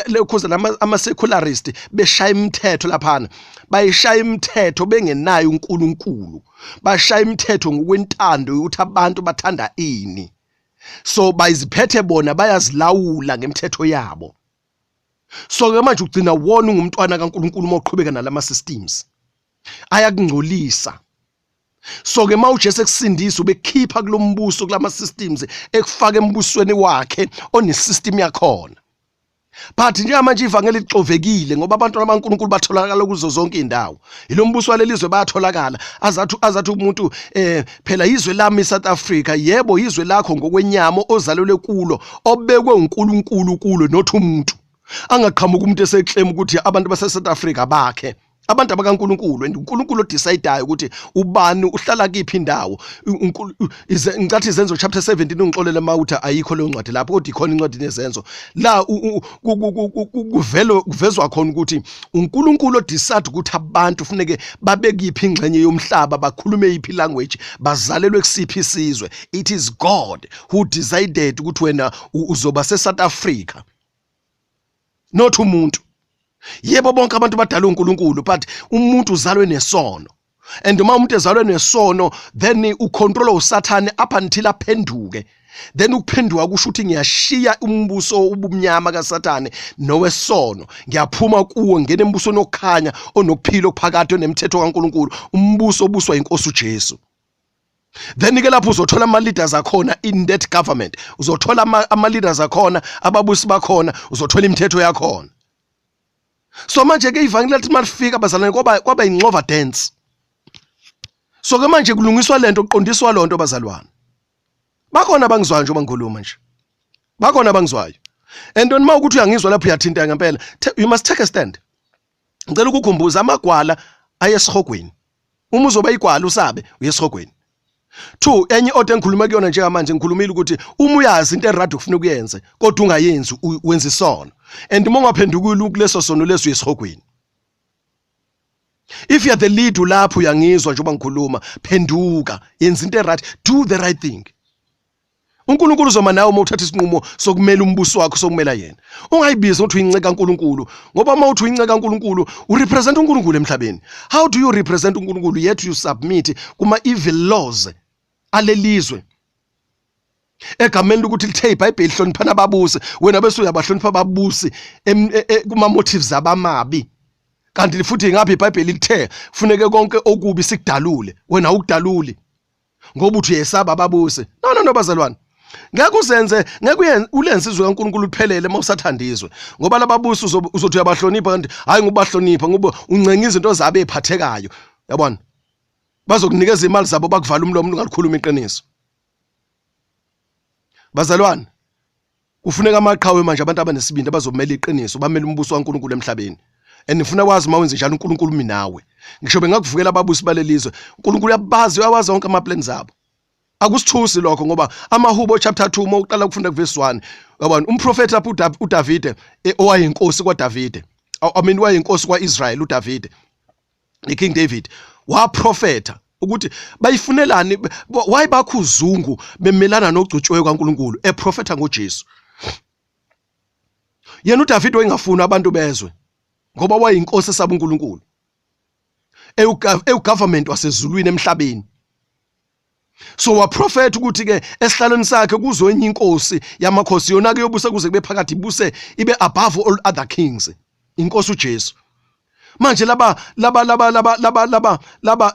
S1: lekhuza ama secularist beshaya imithetho laphana, bayishaya imithetho bengenayo uNkulunkulu, bashaya imithetho ngokwentando yokuthi abantu bathanda ini. So bayiziphethe bona, bayazilawula ngemithetho yabo. So ke manje ugcina wona ungumntwana kaNkuluNkulu uma uqhubeka nalama systems ayakungcolisa. So ke uma uJesu ekusindisa, ubekhipha kulombuso, kulama systems, ekufaka embusweni wakhe onesystem yakhona. But njengamanje ivangeli lixovekile ngoba abantwana baNkulunkulu batholakala kuzo zonke indawo. Yilo mbuso walelizwe bayatholakala, azathi umuntu phela izwe lami iSouth Africa. Yebo, izwe lakho ngokwenyama ozalelwe kulo, obekwe uNkulunkulu kulo, not umuntu. Angaqhamuka umuntu eseclaim ukuthi abantu base South Africa bakhe, abantu abakaNkuluNkulu, and uNkulunkulu odecideayo ukuthi ubani uhlala kiphi indawo. Ngicathi Izenzo chapter 17, ungixolele mawuthi ayikho leyo ncwadi lapho, kodwa ikhona incwadi neZenzo la kuvelo kuvezwa khona ukuthi uNkulunkulu odecide ukuthi abantu funeke babe kiphi ingxenye yomhlaba, bakhulume yiphi language, bazalelwe kusiphi isizwe. It is God who decided ukuthi wena uzoba se-South Africa, not umuntu. Yebo, bonke abantu badalwe uNkulunkulu, but umuntu uzalwe nesono, and uma umuntu ezalwe nesono, then ucontrol uSathane up until aphenduke. Then ukuphenduka kusho ukuthi ngiyashiya umbuso ubumnyama kaSathane nowesono, ngiyaphuma kuwo, ngene embusweni okhanya, onokuphila okuphakade, onemithetho kaNkulunkulu, umbuso obuswa inkosi uJesu. Then ke lapho uzothola ama leaders akhona in that government, uzothola ama leaders akhona, ababusi bakhona, uzothola imithetho yakhona. So manje ke ivangeli lathi malifika, bazalwane, kwaba ingxova dance. So ke manje kulungiswa lento, kuqondiswa lonto, bazalwane. Bakhona abangizwayo njengoba ngikhuluma nje? Bakhona abangizwayo? And uma ukuthi uyangizwa lapho, uyathinta ngempela, you must take a stand. Ngicela ukukhumbuza, amagwala ayesihogweni. Uma uzoba igwala usabe uyesihogweni. Two, enye order engikhuluma kuyona njengamanje, ngikhulumile ukuthi uma uyazi into eright ufuna ukuyenze kodwa ungayenzi, wenza isono, and uma ungaphendukile kuleso sono leso, uyesihogweni. If you are the lead ulapho uyangizwa njengoba ngikhuluma, phenduka, yenza into eright, do the right thing. uNkulunkulu uzoma nawe uma uthatha isinqumo sokumela umbuso wakho, sokumela yena. Ungayibizi ukuthi uyinceku kaNkulunkulu, ngoba uma uthi uyinceku kaNkulunkulu, urepresent uNkulunkulu emhlabeni. How do you represent uNkulunkulu yet you submit kuma evil laws alelizwe egameni lokuthi lithe iBhayibheli hloniphana ababusi? Wena bese uyabahlonipha ababusi kuma motives abamabi, kanti futhi ngapha iBhayibheli lithe kufuneke konke okubi sikudalule, wena awukudaluli ngoba uthi uyesaba ababusi. No, no, no, bazalwane, ngeke uzenze, ngeke ulenze izwe kaNkulunkulu liphelele uma usathanda izwe, ngoba lababusi uzothi uyabahlonipha, kanti hayi ngokubahlonipha, ngoba uncenga izinto zabo eziphathekayo, yabona? Bazokunikeza imali zabo, bakuvala umlomo, ungalikhuluma iqiniso. Bazalwane, kufuneka amaqhawe manje, abantu abanesibindi abazomela iqiniso, bamele umbuso kaNkulunkulu emhlabeni. And ngifuna wazi, uma wenze njalo, uNkulunkulu umi nawe. Ngisho bengakuvukela ababusi balelizwe, uNkulunkulu uyabazi, uyawazi wonke ama-plans abo. Akusithusi lokho, ngoba Amahubo chapter 2, uma uqala ukufunda kuverse 1, yabona umprofeti lapho uDavide, owayinkosi kwaDavide, I mean, wayinkosi kwaIsrael uDavide, iKing David, waprofetha ukuthi bayifunelani, why bakhuzungu bemelana nogcotshiweyo kaNkuluNkulu, eprofetha ngoJesu. Yena uDavid wayengafuni abantu bezwe ngoba wayinkosi esaba uNkulunkulu, ewugovernment wasezulwini emhlabeni. So waprofetha ukuthi ke esihlalweni sakhe kuzoenye inkosi yamakhosi, yona ke yobusa kuze kube phakathi, ibuse ibe above all other kings, inkosi uJesu. Manje laba laba laba laba laba laba laba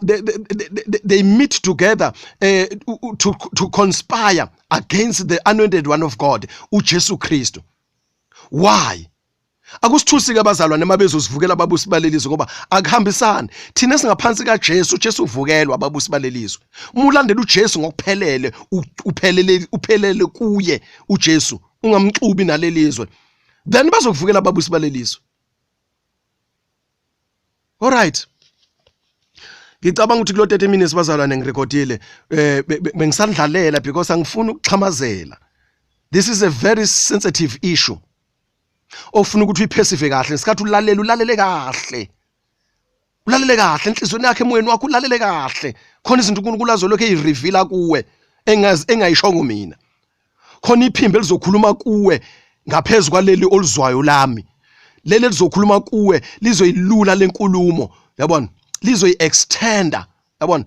S1: they meet together to conspire against the anointed one of God, uJesu Kristu. Why? Akusithusi ke abazalwane uma bezosivukela ababusi balelizwe, ngoba akuhambisani. Thina singaphansi kaJesu, uJesu uvukelwa ababusi balelizwe. Uma ulandela uJesu ngokuphelele, uphelele, uphelele kuye uJesu, ungamxubi nalelizwe, then bazokuvukela ababusi balelizwe. Alright, ngicabanga ukuthi kulo 30 minutes, bazalwane, ngirekhodile, bengisandlalela because angifuni ukuxhamazela. This is a very sensitive issue ofuna ukuthi uyiperceive kahle ngesikhathi ulalela, ulalele kahle, ulalele kahle enhliziyweni yakhe, emoyeni wakho, ulalele kahle. Khona izinto uNkulunkulu azolokhu eyireveala kuwe engazi, engayishongo mina. Khona iphimbo elizokhuluma kuwe ngaphezulu kwaleli oluzwayo lami. Leli elizokhuluma kuwe lizoyilula lenkulumo, yabona, lizoyi-extenda, yabona,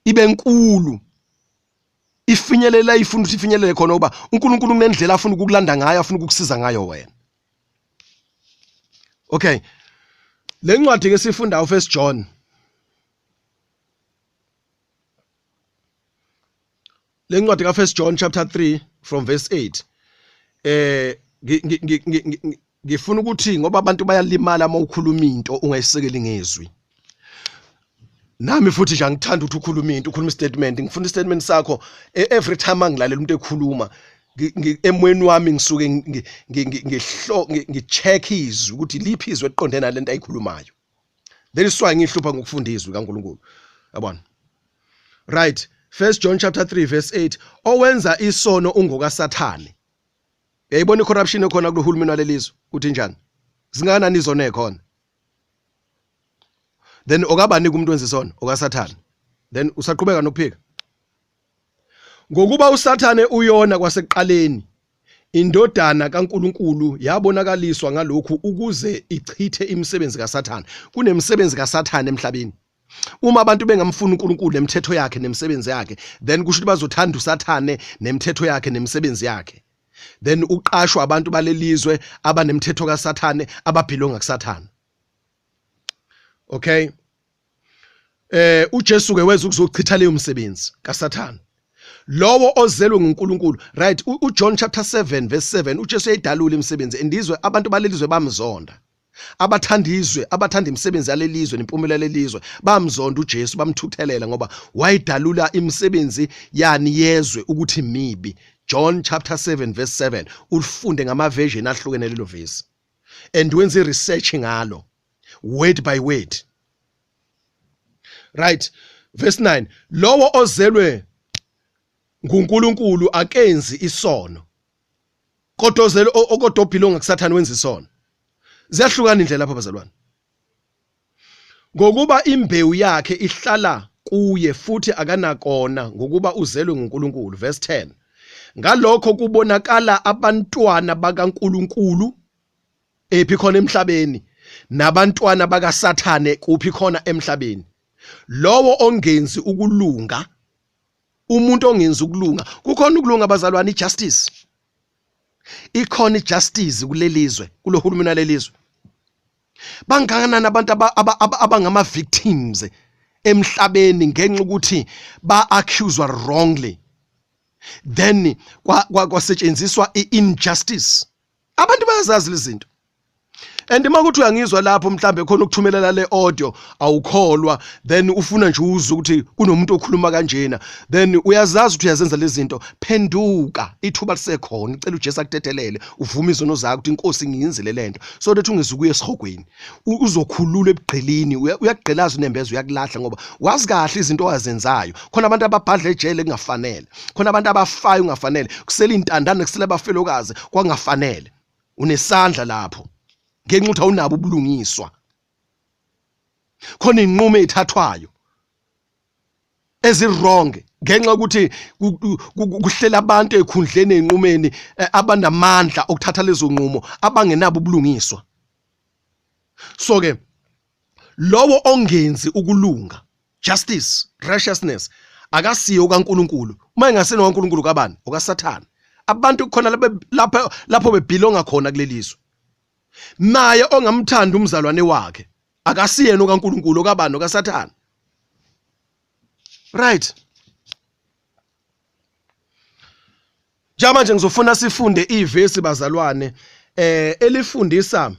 S1: ibe nkulu, ifinyelela ifuna ukuthi ifinyelele khona, ngoba uNkulunkulu kunendlela afuna ukukulanda ngayo, afuna ukukusiza ngayo wena. Okay, le ncwadi ke sifundayo, First John, le ncwadi ka First John chapter 3 from verse 8, ngifuna ukuthi, ngoba abantu bayalimala uma ukhuluma into ungayisekeli ngezwi. Nami futhi nje angithanda ukuthi ukhuluma into, ukhuluma istatement, ngifuna istatement sakho. Every time angilalela umuntu ekhuluma, emoyeni wami ngisuke ngihlo ngicheck izwi ukuthi liphi izwi eliqonde nalento ayikhulumayo. That is why ngihlupha ngokufunda izwi kaNkuluNkulu, yabona. Right, First John chapter 3 verse 8: owenza isono ungokaSathane. Uyayibona icorruption ekhona kulohulumeni walelizwe uthi njani? Zingakanani izono ekhona? Then okabani kumuntu wenza isono? OkaSathane. Then usaqhubeka nokuphika, ngokuba uSathane uyona kwasekuqaleni. Indodana kaNkuluNkulu yabonakaliswa ngalokhu ukuze ichithe imisebenzi kaSathane. Kunemisebenzi kaSathane emhlabeni. Uma abantu bengamfuni uNkulunkulu nemithetho yakhe nemisebenzi yakhe, then kusho ukuthi bazothanda uSathane nemithetho yakhe nemisebenzi yakhe. Then uqashwa abantu balelizwe abanemithetho kaSathane, ababelonga kuSathane. Okay, uJesu ke weza ukuzochitha leyo msebenzi kaSathane, lowo ozelwe nguNkulunkulu. Right, uJohn chapter 7 verse 7, uJesu uyayidalula imisebenzi endizwe. Abantu balelizwe bamzonda, abathanda izwe, abathanda imisebenzi yalelizwe nempumelelo yalelizwe, bamzonda uJesu, bamthuthelela ngoba wayidalula imisebenzi yani yezwe ukuthi mibi. John chapter 7 verse 7, ulifunde ngama version ahlukene lelo verse and wenze research ngalo word by word. Right, verse 9: lowo ozelwe nguNkulunkulu akenzi isono, kodwa ozelwe okodwa obelonga kuSathane wenza isono. Ziyahlukana indlela lapha, bazalwane. Ngokuba imbewu yakhe ihlala kuye, futhi akanakona, ngokuba uzelwe nguNkulunkulu. Verse 10: ngalokho kubonakala abantwana bakaNkulunkulu ephi khona emhlabeni, nabantwana bakaSathane kuphi khona emhlabeni. Lowo ongenzi ukulunga, umuntu ongenzi ukulunga, kukhona ukulunga, bazalwane, ijustice ikhona, ijustice kulelizwe, kulohulumeni walelizwe. Bangakanani abantu abangama victims emhlabeni ngenxa ukuthi ba accused wrongly, then kwasetshenziswa i-injustice? Abantu bayazazi lezi zinto. And uma kuthi uyangizwa lapho, mhlambe khona ukuthumelela le audio, awukholwa, then ufuna nje uzwe ukuthi kunomuntu okhuluma kanjena, then uyazazi ukuthi uyazenza lezi zinto, phenduka ithuba lisekhona. Ucela uJesu akuthethelele, uvume izono zakho ukuthi, "Inkosi, ngiyenzile lento," so that ungezukuya esihogweni. Uzokhulula ebugqilini. Uyakugqilaza unembeza, uyakulahla, ngoba wazi kahle izinto owazenzayo. Khona abantu ababhadla ejele kungafanele, khona abantu abafayo kungafanele, kusele intandane, kusele abafelokazi kwangafanele. Unesandla lapho ngenxa ukuthi awunabo ubulungiswa. Khona inqumo ezithathwayo ezi-wrong ngenxa yokuthi kuhlela abantu ekhundleni enqumeni, abanamandla okuthatha lezo nqumo abangenabo ubulungiswa. So ke lowo ongenzi ukulunga, justice, righteousness, akasiyo kaNkuluNkulu. Uma engaseno kaNkuluNkulu, kabani? OkaSathane. Abantu khona lapho lapho bebelonga khona kulelizwe. Naye ongamthanda umzalwane wakhe. Akasiyena okaNkulunkulu, okabani? OkaSathane. Right, njengamanje ngizofuna sifunde ivesi bazalwane elifundisa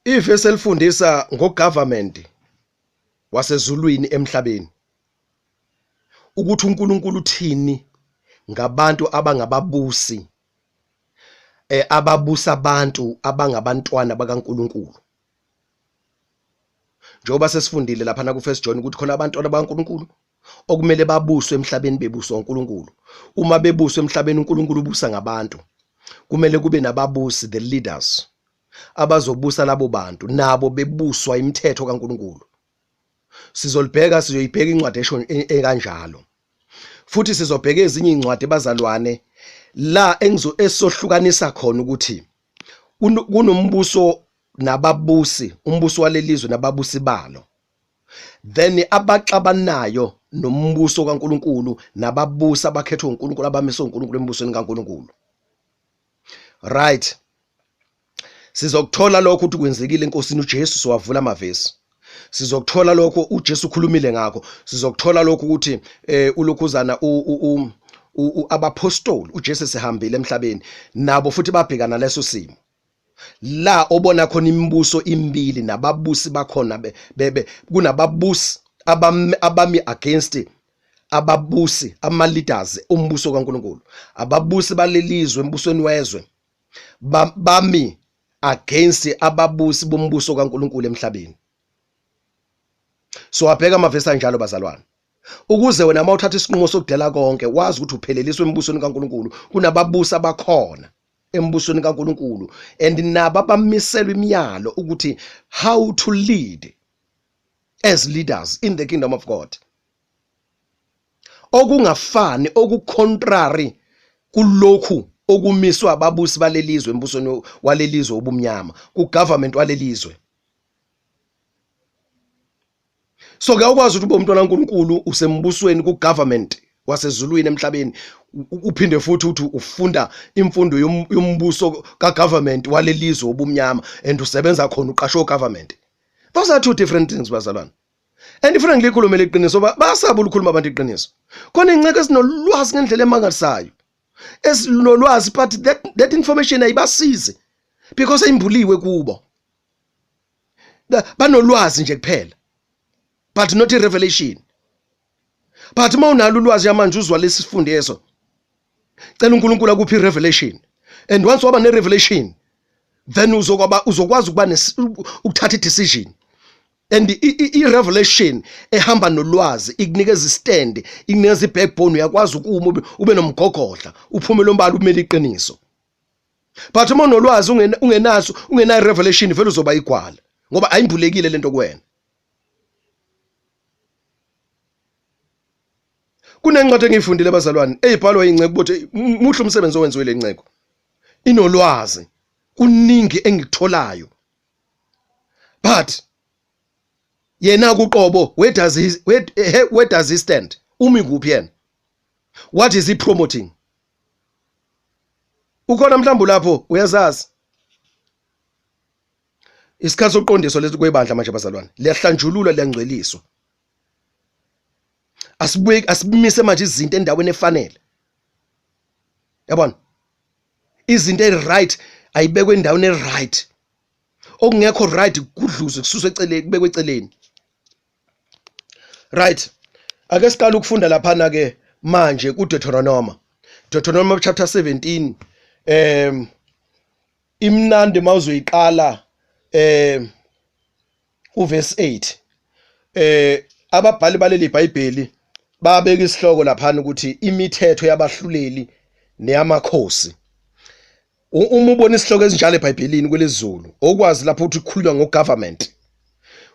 S1: ivesi elifundisa ngogovernment wasezulwini emhlabeni, ukuthi uNkulunkulu uthini ngabantu abangababusi, ababusa abantu abangabantwana bakaNkulunkulu. Njengoba sesifundile lapha na ku First John ukuthi khona abantwana bakaNkulunkulu okumele babuswe emhlabeni, bebuswa uNkulunkulu. Uma bebuswa emhlabeni, uNkulunkulu ubusa ngabantu. Kumele kube nababusi, the leaders, abazobusa labo bantu, nabo bebuswa imithetho kaNkulunkulu. Sizolibheka, sizoyibheka incwadi esho ekanjalo. Futhi sizobheka ezinye incwadi bazalwane la engizo esohlukanisa khona ukuthi kunombuso nababusi, umbuso walelizwe nababusi balo, then abaxabanayo nombuso kaNkuluNkulu nababusi abakhethwe uNkulunkulu, abamiswe uNkulunkulu embusweni kaNkuluNkulu. Right, sizokuthola lokho ukuthi kwenzekile enkosini uJesu, siwavula amavesi. Sizokuthola lokho uJesu ukhulumile ngakho. Sizokuthola lokho ukuthi ulokhuzana abapostoli uJesu sihambile emhlabeni nabo futhi babhekana leso simo la obona khona imibuso imibili nababusi bakhona, bebe kunababusi abami against ababusi, ama leaders umbuso kaNkuluNkulu. Ababusi balelizwe embusweni wezwe bami against ababusi bombuso kaNkuluNkulu emhlabeni. So abheka amavesi anjalo bazalwane, ukuze wena uma uthatha isinqumo sokudela konke wazi ukuthi upheleliswe embusweni kaNkuluNkulu. Kunababusi abakhona embusweni kaNkuluNkulu and nabo abamiselwa imiyalo ukuthi how to lead as leaders in the kingdom of God, okungafani, okucontrary kulokhu okumiswa ababusi balelizwe embusweni walelizwe obumnyama, ku government walelizwe. So ke awukwazi ukuthi ube umntwana kaNkuluNkulu usembusweni ku government wasezulwini emhlabeni, uphinde futhi uthi ufunda imfundo yombuso ka government walelizwe obumnyama and usebenza khona, uqashwe government. Those are two different things bazalwane, and ifuna ngilikhulume iqiniso. Bayasaba ukukhuluma abantu iqiniso. Khona inceke esinolwazi ngendlela emangalisayo, esinolwazi, but that information ayibasizi because ayimbuliwe kubo. Banolwazi nje kuphela but not i-revelation. But uma unalo ulwazi yamanje uzwa lesi sifundiso, cela uNkulunkulu akuphe i-revelation, and once waba ne-revelation then uzokwaba uzokwazi ukuba ukuthatha i-decision. And i-revelation ehamba nolwazi ikunikeza istand, ikunikeza i-backbone, uyakwazi ukuma ube nomgogodla, uphume lombala, umele iqiniso. But uma unolwazi ungenaso, ungenayo revelation, vele uzoba igwala ngoba ayimbulekile lento kuwena. Kunencwadi engiyifundile bazalwane eyibhalwa inceke ukuthi muhle umsebenzi owenziwe le nceko, inolwazi, kuningi engikutholayo, but yena kuqobo where does he stand? Umi kuphi yena? What is he promoting? Ukhona mhlawumbe lapho uyazazi. Isikhathi sokuqondiswa lesi kwebandla manje bazalwane, liyahlanjululwa, liyangcweliswa. Asibuye asimise manje izinto endaweni efanele, yabona? Izinto ezi-right ayibekwe endaweni e-right, okungekho right kudluzwe, kususwe eceleni, kubekwe eceleni. Right, ake siqale ukufunda laphana ke manje kuDeuteronomy, Deuteronomy chapter 17. Imnandi mawuzoyiqala uverse 8. Ababhali baleli iBhayibheli babeka isihloko laphana ukuthi imithetho yabahluleli neyamakhosi. Uma ubona isihloko esinjalo eBhayibhelini kwelezulu, okwazi lapho ukuthi kukhulunywa ngogovernment,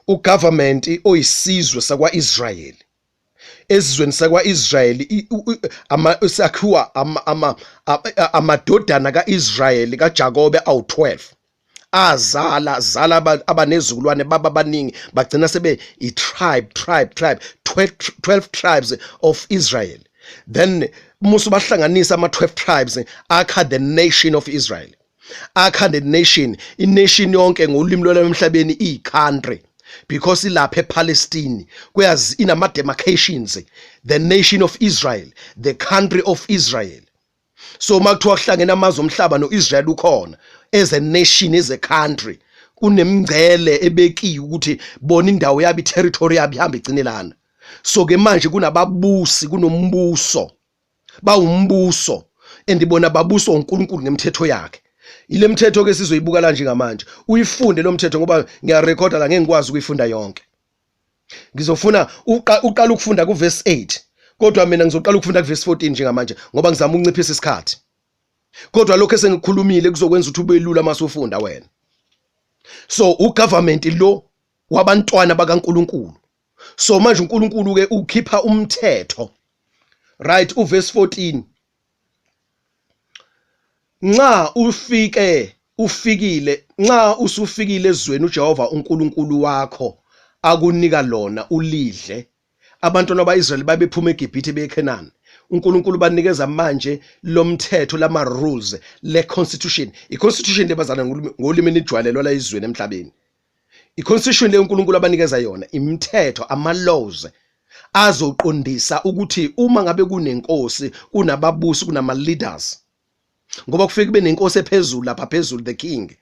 S1: ugovernment oyisizwe sakwaIsrael. Esizweni sakwaIsrael sakhiwa amadodana kaIsrael kaJakobe awu12, azala zala abanezukulwane baba baningi, bagcina sebe i-tribe, tribe, tribe, 12, 12 tribes of Israel. Then musu bahlanganisa ama 12 tribes akha the nation of Israel. Akhande nation, i-nation yonke ngolimi lwalapha emhlabeni iyi-country because ilapha ePalestine, kuyazi inama demarcations, the nation of Israel, the country of Israel. So makuthiwa kuhlangene amazwe omhlaba noIsrael ukhona as a nation, as a country, kunemingcele ebekiwe ukuthi bona indawo yabo, iterritory yabo ihamba igcinelana. So ke manje kunababusi, kunombuso, bawumbuso, and bona babuswa uNkulunkulu ngemithetho yakhe. Ile mthetho ke sizoyibuka la njengamanje. Uyifunde lo mthetho ngoba ngiyarekhoda la, ngeke ngikwazi ukuyifunda yonke. Ngizofuna uqala ukufunda kuverse 8, kodwa mina ngizoqala ukufunda kuverse 14 njengamanje ngoba ngizama ukunciphisa isikhathi. Kodwa lokho esengikukhulumile kuzokwenza ukuthi ube lula masufunda wena. So ugovernment lo wabantwana bakaNkuluNkulu. So manje uNkulunkulu ke ukhipha umthetho, right? Uverse 14: nxa ufike ufikile nxa usufikile ezweni uJehova uNkulunkulu wakho akunika lona ulidle. Abantwana baIsrael babephuma eGibhithe beyeKhenani. uNkulunkulu banikeza manje lo mthetho, lama rules, le constitution, i-constitution lebazana ngolimi enijwayelelwa la izweni emhlabeni. I-constitution le uNkulunkulu abanikeza yona, imithetho, ama laws azoqondisa ukuthi uma ngabe kunenkosi, kunababusi, kunama leaders, ngoba kufike kube nenkosi ephezulu lapha phezulu, the king,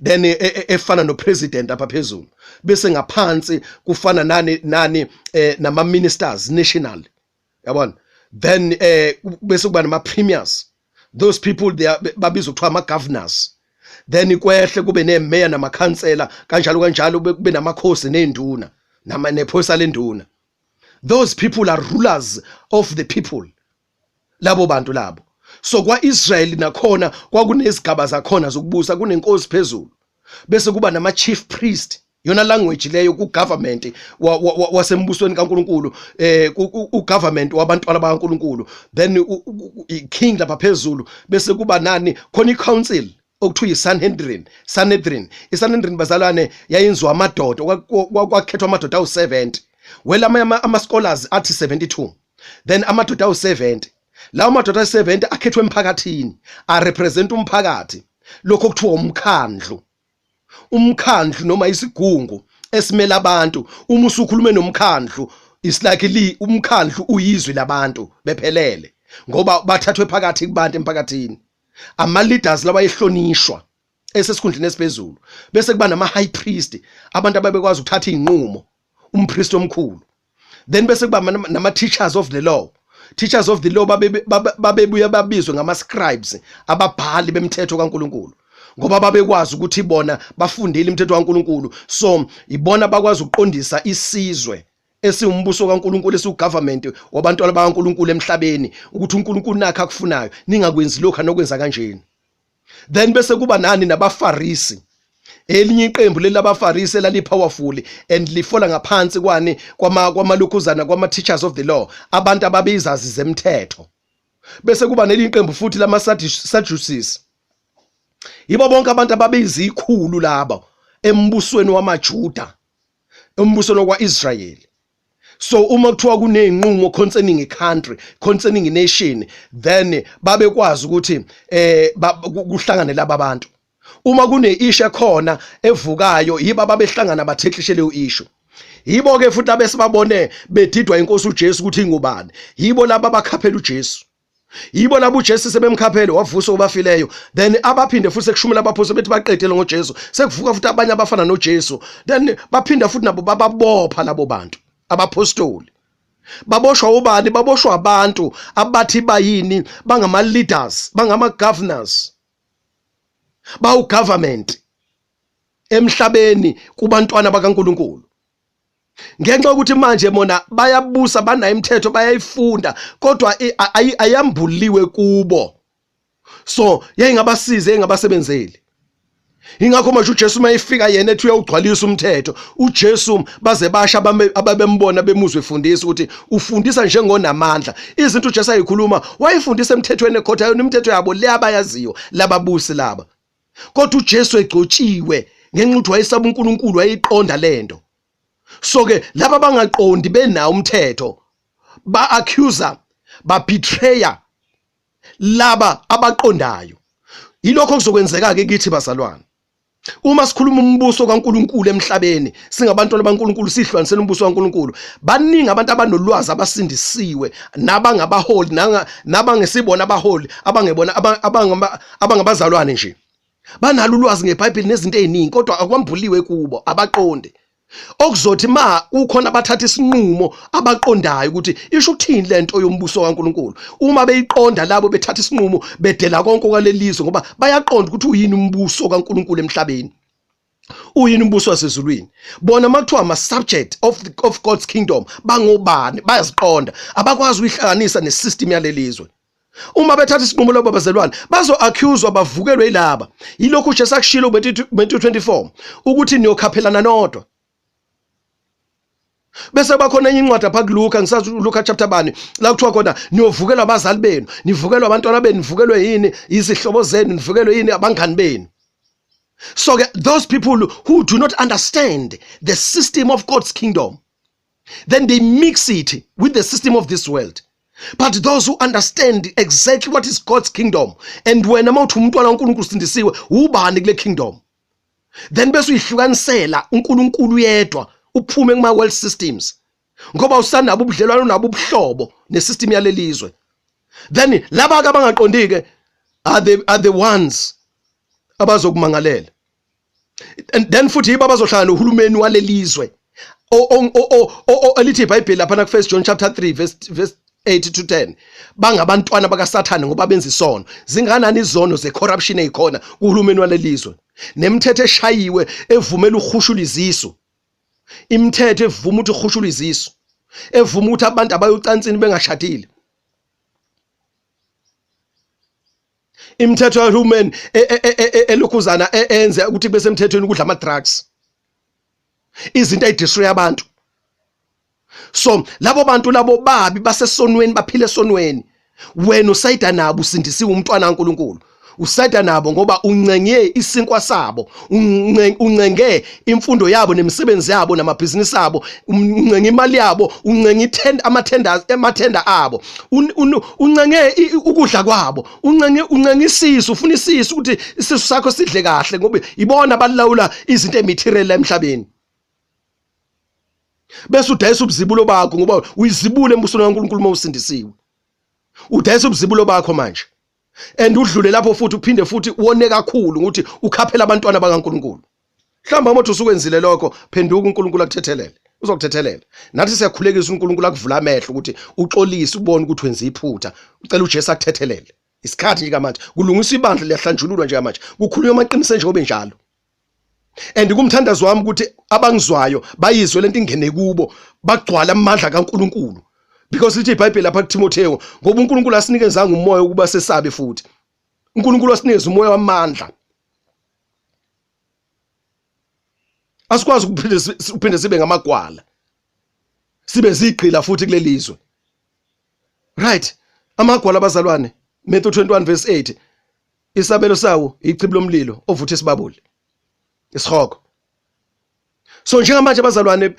S1: then efana no president lapha phezulu, bese ngaphansi kufana nani nani nama ministers national, yabona? Then bese kuba nama premiers, those people they are babizwa kuthiwa ama governors. Then kwehle kube nemeya namakhansela, kanjalo kanjalo, kube namakhosi nezinduna, nama nephoyisa lenduna. Those people are rulers of the people, labo bantu labo. So kwaIsrael nakhona kwakunezigaba zakhona zokubusa, kunenkosi phezulu, bese kuba nama chief priest, yona language leyo ku government wasembusweni kaNkuluNkulu, u government wabantwana bakaNkuluNkulu. Then i king lapha phezulu, bese kuba nani khona, i council okuthiwa i-Sanhedrin. Sanhedrin, i-Sanhedrin bazalwane, yayinziwa amadoda, kwakhethwa amadoda awu-70. Well, ama scholars athi 72, then amadoda awu-70. Lawo madoda awu-70 akhethwe emphakathini, arepresent umphakathi, lokho kuthiwa umkhandlu, umkhandlu noma isigungu esimela abantu. Uma usukhulume nomkhandlu, it's like li umkhandlu uyizwi labantu bephelele ngoba bathathwe phakathi kubantu emphakathini. Ama leaders lawa ehlonishwa esesikhundleni esiphezulu. Bese kuba nama high priest, abantu ababekwazi ukuthatha izinqumo, umpriest omkhulu. Then bese kuba nama teachers of the law. Teachers of the law babebuya babizwe ngama scribes, ababhali bemthetho kaNkuluNkulu, ngoba babekwazi ukuthi bona bafundile imithetho kaNkuluNkulu. So ibona bakwazi ukuqondisa isizwe esiwumbuso kaNkuluNkulu, esiwugovernment wabantwana bakaNkuluNkulu emhlabeni, ukuthi uNkulunkulu nakho akufunayo, ningakwenzi lokho, anokwenza kanjeni. Then bese kuba nani, nabaFarisi, elinye iqembu leli labaFarisi elali powerful and lifola ngaphansi kwani, kwama kwamalukhuzana, kwama teachers of the law, abantu ababeyizazi zemthetho. Bese kuba nelinye iqembu futhi lama Sadducees, yibo bonke abantu ababeyizikhulu laba embusweni wamaJuda, embusweni wakwaIsrayeli. So uma kuthiwa kunezinqumo concerning a country, concerning a nation, then babekwazi ukuthi kuhlangane laba bantu. Uma kune issue ekhona evukayo, yiba ababehlangana batheklishe leyo issue. Yibo ke futhi abesibabone bedidwa inkosi uJesu ukuthi ingubani. Yibo laba abakhaphela uJesu, yibo labo uJesu sebemkhaphele wavuswa obafileyo. Then abaphinde futhi sekushumela abaphostoli, bethi baqedele ngoJesu, sekuvuka futhi abanye abafana noJesu, then baphinda futhi nabo bababopha labo bantu. Abapostoli baboshwa ubani? Baboshwa abantu abathi bayini, bangama leaders, bangama governors, bawu government emhlabeni kubantwana bakaNkuluNkulu. Ngenxa yokuthi manje mona bayabusa, banayo imithetho, bayayifunda, kodwa ayambuliwe kubo, so yayingabasize, yayingabasebenzeli. Ingakho manje uJesu mayifika yena ethi uyawugcwalisa umthetho uJesu, baze basha ababembona bemuzwe efundisa ukuthi ufundisa njengonamandla. Izinto uJesu ayikhuluma wayefundisa emthethweni ekhotha, yona imithetho yabo le abayaziyo lababusi laba. Kodwa uJesu egcotshiwe, ngenxa ukuthi wayesaba uNkulunkulu, wayeyiqonda lento. So ke laba bangaqondi benawo umthetho ba accuser, ba betrayer laba abaqondayo. Yilokho okuzokwenzeka ke kithi bazalwane. Uma sikhuluma umbuso kaNkuluNkulu emhlabeni, singabantwana baNkuluNkulu sihlukanisela umbuso kaNkuluNkulu. Baningi abantu abanolwazi abasindisiwe nabangabaholi nabangesibona abaholi abangebona abangabazalwane nje. Banalo ulwazi ngeBhayibheli nezinto eziningi kodwa akwambuliwe kubo, abaqondi. Okuzothi ma kukhona abathatha isinqumo abaqondayo ukuthi isho ukuthini lento yombuso kaNkuluNkulu, uma beyiqonda labo bethatha isinqumo bedela konke okwalelizwe ngoba bayaqonda ukuthi uyini umbuso kaNkuluNkulu emhlabeni, uyini umbuso wasezulwini. Bona uma kuthiwa ama-subject of God's kingdom bangobani, bayaziqonda, abakwazi ukuyihlanganisa ne-system yalelizwe. Uma bethatha isinqumo labo bazelwane bazo-accuswa bavukelwe yilaba. Yilokhu uJesu akushilo kuMatthew 24 ukuthi niyokhaphelana nodwa. Bese bakhona enye incwadi apha kuLuka, ngisazi uLuka chapter bani, la kuthiwa khona niyovukelwa abazali benu, nivukelwa abantwana benu, nivukelwe yini izihlobo zenu, nivukelwe yini abangani benu. So ke those people who do not understand the system of God's kingdom, then they mix it with the system of this world. But those who understand exactly what is God's kingdom, and wena mawuthi umntwana kaNkulunkulu usindisiwe, ubani kule kingdom? Then bese uyihlukanisela uNkulunkulu yedwa, uphume kuma world systems. Ngoba usanabo ubudlelwano nabo ubuhlobo nesystem yalelizwe. Then laba ke abangaqondike are the ones abazokumangalela. And then futhi yibo abazohlala nohulumeni walelizwe elithi iBhayibheli lapha na ku First John chapter 3 verse 8 to 10, bangabantwana bakaSathane ngoba benza isono. Zinganani izono zecorruption ezikhona kuhulumeni walelizwe, nemithetho eshayiwe evumela ukuhushula izisu, imithetho evuma ukuthi uhushula izisu, evuma ukuthi abantu abayocansini bengashadile, imithetho kahulumeni elokhuzana enze ukuthi kube semthethweni ukudla ama drugs, izinto ezidestroy abantu. So labo bantu labo babi basesonweni, baphila esonweni. Wena usayida nabo, usindisiwe, umntwana kaNkuluNkulu, usayida nabo ngoba uncenge isinkwa sabo, uncenge imfundo yabo nemisebenzi yabo namabhizinisi abo, uncenge imali yabo, uncenge ama-tenders, emathenda abo, uncenge ukudla kwabo, uncenge isisu, ufuna isisu ukuthi isisu sakho sidle kahle ngoba ibona abalawula izinto ematerial emhlabeni. Bese udayisa ubuzibulo bakho ngoba uyizibule embusweni kaNkulunkulu uma usindisiwe. Udayisa ubuzibulo bakho manje and udlule lapho futhi uphinde futhi wone kakhulu ukuthi ukhaphela abantwana bakaNkulunkulu. Mhlawumbe uma usukwenzile lokho, phenduka, uNkulunkulu akuthethelele, uzokuthethelela. Nathi siyakhulekisa uNkulunkulu akuvula amehlo ukuthi uxolise, ubone ukuthi wenza iphutha, ucela uJesu akuthethelele. Isikhathi nje manje kulungiswa ibandla, liyahlanjululwa nje manje, kukhulunywa amaqiniso njengoba njalo. And kumthandazo wami ukuthi abangizwayo bayizwe lento ingene kubo, bagcwala amandla kaNkuluNkulu, because lithi iBhayibheli lapha kuTimotheo, ngoba uNkulunkulu asinikezanga umoya ukuba sesabe, futhi uNkulunkulu asinikeza umoya wamandla. Asikwazi ukuphinde sibe ngamagwala, sibe zigqila futhi kulelizwe, right? Amagwala abazalwane, Matthew 21 verse 8, isabelo sawo ichibi lomlilo ovutha isibabuli, isihogo. So njengamanje abazalwane,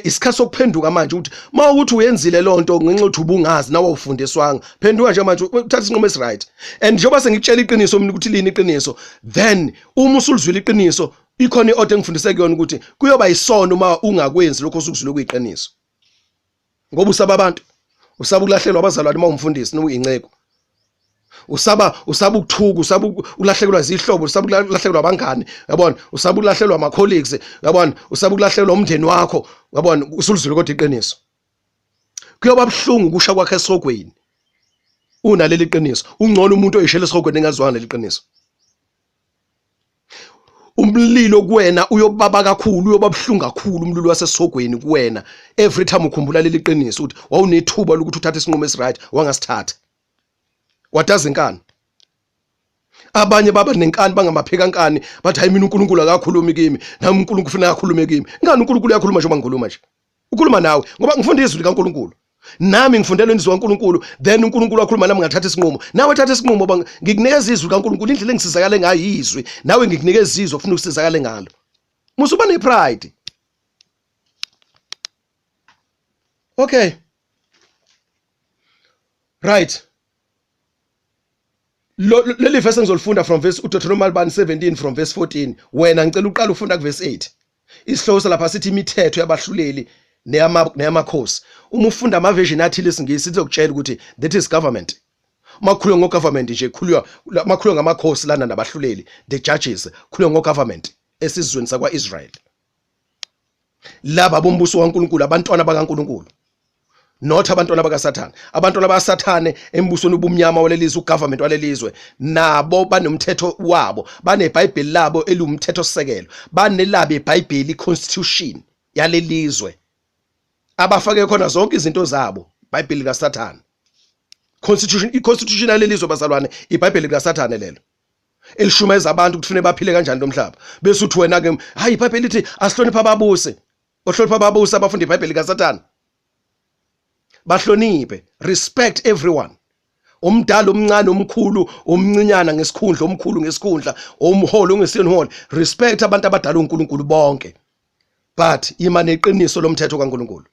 S1: isikhathi sokuphenduka manje, ukuthi mawukuthi uyenzile lonto ngenxa ukuthi ubungazi nawe ufundiswanga, phenduka njengamanje, uthatha isinqumo esiright. And njengoba sengikutshela iqiniso mina ukuthi lini iqiniso, then uma usulizwile iqiniso, ikhona iorder engifundise kuyona ukuthi kuyoba isono uma ungakwenzi lokho osukuzwile kuyiqiniso ngoba usaba abantu, usaba ukulahlelwa abazalwane uma umfundisi noma uyinceku, usaba ukuthuka, usaba ukulahlekelwa zihlobo, usaba ukulahlekelwa abangani, yabona, usaba ukulahlekelwa ama colleagues, yabona, usaba ukulahlekelwa umndeni wakho, yabona, usulizwile kodwa iqiniso. Kuyoba buhlungu kusha kwakhe esihogweni unaleli qiniso. Ungcono umuntu oyishela esihogweni engazwanga leli qiniso. Umlilo kuwena uyobaba kakhulu, uyoba buhlungu kakhulu umlilo wasesihogweni kuwena every time ukhumbula leli qiniso ukuthi wawunethuba lokuthi uthathe isinqumo esiright, wangasithatha, wadaza inkani. Abanye baba nenkani, bangamaphikankani, bathi, "Hayi, mina uNkulunkulu akakhulumi kimi, nami uNkulunkulu ufuna akhulume kimi." Ingani uNkulunkulu uyakhuluma njengoba ngikhuluma nje, ukhuluma nawe ngoba ngifunda izwi likaNkulunkulu, nami ngifundela izwi likaNkulunkulu. Then uNkulunkulu wakhuluma nami, ngathatha isinqumo. Nawe thatha isinqumo ngoba ngikunikeza izwi likaNkulunkulu, indlela engisizakale ngayo izwi, nawe ngikunikeza izwi ofuna ukusizakale ngalo. Musuba nepride. Okay, right. Leli verse engizolifunda from verse uDeuteronomy 17 from verse 14, wena ngicela uqale ufunda kuverse 8. Isihloko salapha sithi imithetho yabahluleli neyamakhosi. Uma ufunda ama version athile esiNgisi izokutshela ukuthi that is government. Makhulunywa ngogovernment nje, khulunywa makhulunywa ngamakhosi lana nabahluleli, the judges, khulunywa ngogovernment esizweni sakwa-Israel. Laba bombuso kaNkulunkulu, abantwana bakaNkulunkulu, not abantwana bakaSathane. Abantwana bakaSathane embusweni ubumnyama walelizwe, ugovernment walelizwe, nabo banomthetho wabo, baneBhayibheli labo eliwumthetho sisekelo, banelabo iBhayibheli, iconstitution yalelizwe, abafake khona zonke izinto zabo, iBhayibheli likaSathane. Constitution, iconstitution yalelizwe bazalwane, iBhayibheli likaSathane lelo elishumayeza abantu ukuthi kufanele baphile kanjani lo mhlaba. Bese uthi wena ke, hayi, iBhayibheli lithi asihloniphe ababusi. Ohlonipha ababusi abafunda iBhayibheli likaSathane, bahloniphe, respect everyone, umdala, omncane, omkhulu, omncinyana ngesikhundla, omkhulu ngesikhundla, omholi, ongesiyena umholi, respect abantu abadala uNkulunkulu bonke, but ima neqiniso lomthetho kaNkulunkulu.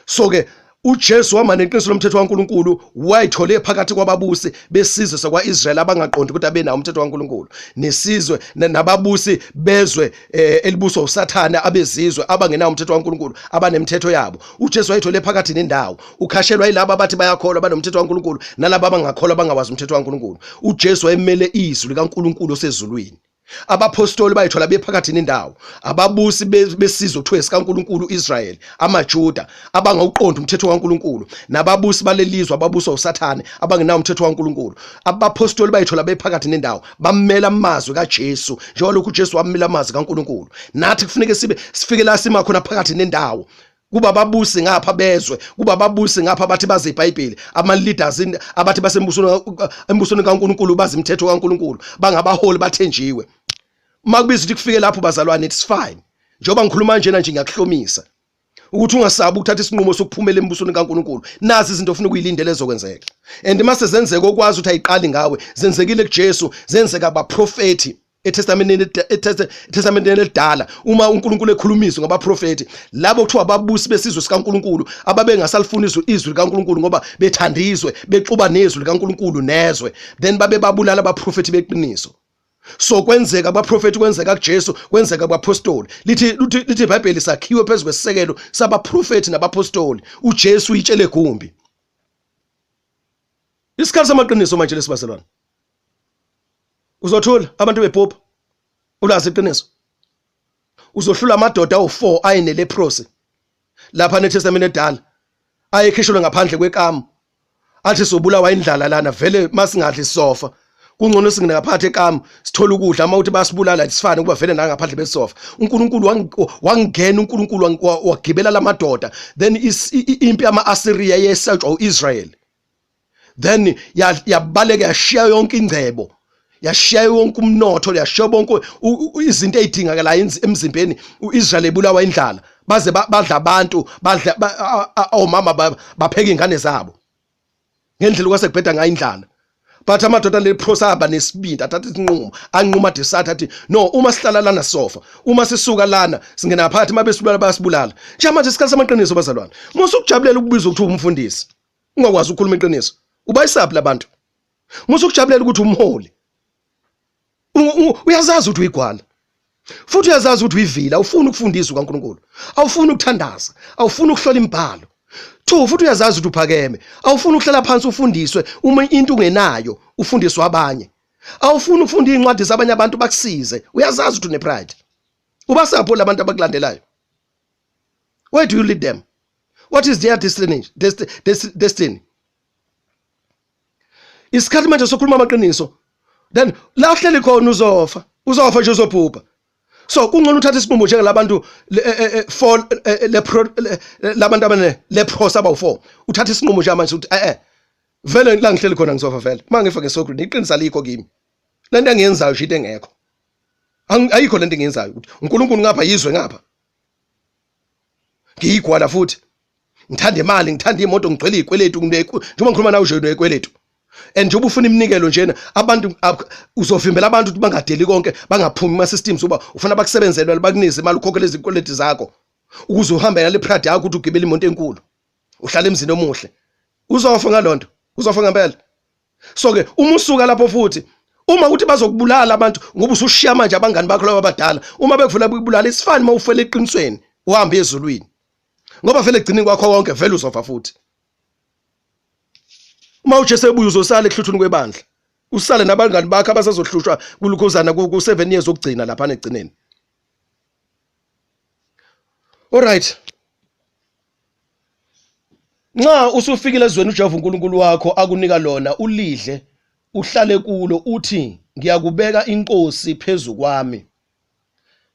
S1: So ke uJesu wama neqiniso lomthetho kaNkulunkulu, wayithole phakathi kwababusi besizwe sakwaIsrael abangaqondi ukuthi abenawo umthetho kaNkulunkulu, nesizwe nababusi bezwe elibuswa uSathane, abezizwe abangenawo umthetho kaNkulunkulu, abanemithetho yabo. UJesu wayithole phakathi nendawo, ukhashelwa yilabo abathi bayakholwa banomthetho kaNkulunkulu nalabo abangakholwa bangawazi umthetho kaNkulunkulu. UJesu wayemele izwi likaNkulunkulu osezulwini. Abaphostoli bayithola bephakathi nendawo, ababusi besizwe kuthiwe sikaNkulunkulu uIsrael, amaJuda abangawuqondi umthetho kaNkulunkulu, nababusi balelizwe ababuswa uSathane abangenawo umthetho kaNkulunkulu. Abaphostoli bayithola bephakathi nendawo, bamela amazwi kaJesu njengoba lokhu uJesu wamela amazwi kaNkulunkulu. Nathi kufuneke sibe sifike la sima khona phakathi nendawo, kuba ababusi ngapha bezwe, kuba ababusi ngapha abathi bazi iBhayibheli, ama leaders abathi basembusweni, embusweni kaNkulunkulu, bazi imithetho kaNkulunkulu, bangabaholi, bathenjiwe. Uma kubiza ukuthi kufike lapho bazalwane, it's fine. Njengoba ngikhuluma njena nje, ngiyakuhlomisa ukuthi ungasabi ukuthatha isinqumo sokuphumela embusweni kaNkulunkulu. Nazi izinto ofuna ukuyilindela ezokwenzeka, and mase zenzeka okwazi ukuthi ayiqali ngawe, zenzekile kuJesu, zenzeka abaprofeti eTestamenteni, eTestamenteni elidala. Uma uNkulunkulu ekhulumiswa ngabaprofeti labo kuthiwa ababusi besizwe sikaNkulunkulu ababengasalifuni izwi likaNkulunkulu ngoba bethandizwe, bexuba nezwi likaNkulunkulu nezwe, then babe babulala abaprofeti beqiniso. So kwenzeka abaprofeti, kwenzeka kuJesu, kwenzeka kubapostoli. Lithi iBhayibheli sakhiwe phezulu kwesisekelo sabaprofeti nabapostoli. UJesu uyitshele gumbi. Isikhathi samaqiniso manje lesibazalwane. Uzothula abantu bephupha ulazi iqiniso, uzohlula amadoda awu4 ayene leprosy lapha neTestament edala, ayekhishelwe ngaphandle kwekamu, athi sobulawa indlala lana vele, masingadli sisofa, kungcono singene ngaphandle ekamu sithola ukudla, uma uthi basibulala sifane kuba vele la ngaphandle besofa. UNkulunkulu wangena, uNkulunkulu wagibela lamadoda, then impi yama-Assyria yesatshwa uIsrael, then yabaleka, yashiya yonke ingcebo, yashiya yonke umnotho, yashiya bonke izinto ezidingakalayo emzimbeni. uIsrael ebulawa indlala, baze badla abantu, badla omama, bapheka ingane zabo ngendlela kwase kubheda ngayo indlala. But amadoda leprosa aba nesibindi, athatha isinqumo, anquma, decide, athi no, uma sihlala lana sofa, uma sisuka lana singena phakathi, mabe sibulala bayasibulala. Njengamanje isikhathi samaqiniso bazalwane. Musa ukujabulela ukubizwa ukuthi umfundisi ungakwazi ukukhuluma iqiniso, ubayisaphi labantu? Musa ukujabulela ukuthi umholi, uyazazi ukuthi uyigwala futhi uyazazi ukuthi uyivila, awufuni ukufundiswa kaNkulunkulu, awufuni ukuthandaza, awufuni ukuhlola imibhalo. Two, futhi uyazazi ukuthi uphakeme, awufuni ukuhlala phansi ufundiswe. Uma into ungenayo ufundiswa abanye, awufuni ukufunda iy'ncwadi zabanye abantu bakusize, uyazazi ukuthi une-pride. Ubasapho labantu abakulandelayo, where do you lead them? What is their destiny? Destiny. Isikhathi manje sokhuluma amaqiniso. Then la uhleli khona uzofa, uzofa nje, uzobhubha. So kungcono uthathe isinqumo njengalabantu four labantu abane leprosy abawu4, uthathe isinqumo nje manje ukuthi vele la ngihleli khona ngizofa vele, mangifa ngesogreen, iqiniso alikho kimi, lento engiyenzayo nje into engekho, ayikho lento engiyenzayo, ukuthi uNkulunkulu ngapha, yizwe ngapha, ngiyigwala futhi ngithanda imali, ngithanda imoto, ngigcwele izikweletu, njengoba ngikhuluma nawe nje unekweletu, and njengoba ufuna iminikelo njena abantu, uzovimbela abantu ukuthi bangadeli konke, bangaphumi kuma systems, uba ufuna bakusebenzele, bakunize imali, ukhokhele izikweletu zakho ukuze uhambe ngale pride yakho ukuthi ugibele imoto enkulu, uhlala emzini omuhle. Uzofa ngalonto, uzofa ngempela. So ke uma usuka lapho futhi uma ukuthi bazokubulala abantu ngoba usushiya manje abangani bakho laba abadala, uma bekuvula bekubulala isifani uma ufela eqinisweni uhambe ezulwini, ngoba vele egcineni kwakho konke vele uzofa futhi. Uma uJesu ebuya uzosala ekuhluthuni kwebandla, usale nabangani bakho abasazohlushwa kulukhuzana ku 7 years okugcina lapha negcineni. Alright. Nxa usufikile ezweni uJehova uNkulunkulu wakho akunika lona, ulidle, uhlale kulo, uthi ngiyakubeka inkosi phezu kwami,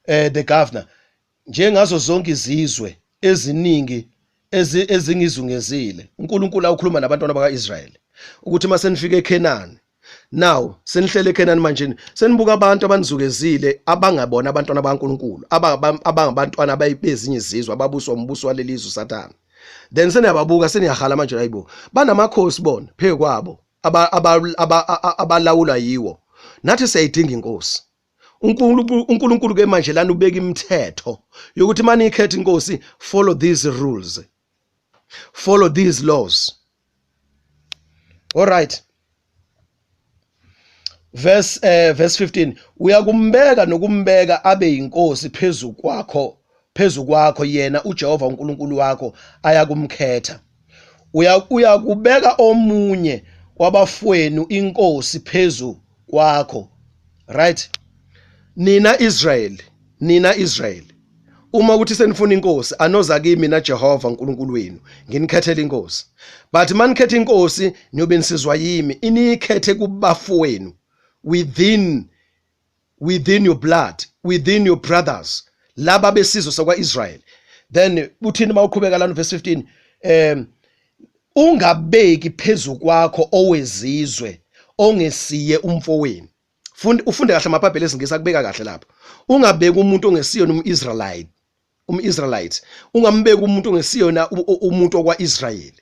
S1: the governor, njengazo zonke izizwe eziningi ezingizungezile. uNkulunkulu awukhuluma nabantwana bakaIsrayeli ukuthi uma senifika eKhenani, now senihlele eKhenani manje, senibuka abantu abanizukezile abangabona abantwana bakaNkulunkulu, abangabantwana bezinye izizwe ababuswa umbuso walelizwe uSathane. Then seniyababuka, seniyahala manje, hayibo, banamakhosi bona phezu kwabo abalawulwa yiwo, nathi siyayidinga inkosi. uNkulunkulu ke manje lana ubeka imithetho yokuthi mani ikhetha inkosi, follow these rules, follow these laws. All right, verse 15, uyakumbeka nokumbeka abe yinkosi phezu kwakho yena uJehova uNkulunkulu wakho ayakumkhetha. Uyakubeka omunye wabafowenu inkosi phezu kwakho. Right, nina Israel, nina Israel, uma ukuthi senifuna inkosi, anoza kimi na Jehova uNkulunkulu wenu nginikhethele inkosi. But manikhetha inkosi, niyobe nisizwa yimi, inikhethe kubafowenu, within your blood, within your brothers, laba besizwe sakwaIsrael. Then uthini mawuqhubeka lana verse 15? Ungabeki phezu kwakho owezizwe ongesiye umfowenu. Funda, ufunde kahle amabhayibheli esingisi akubeka kahle lapho. Ungabeki umuntu ongesiyona umIsraelite, umIsraelite, ungambeki umuntu ongesiyona umuntu okwaIsrael.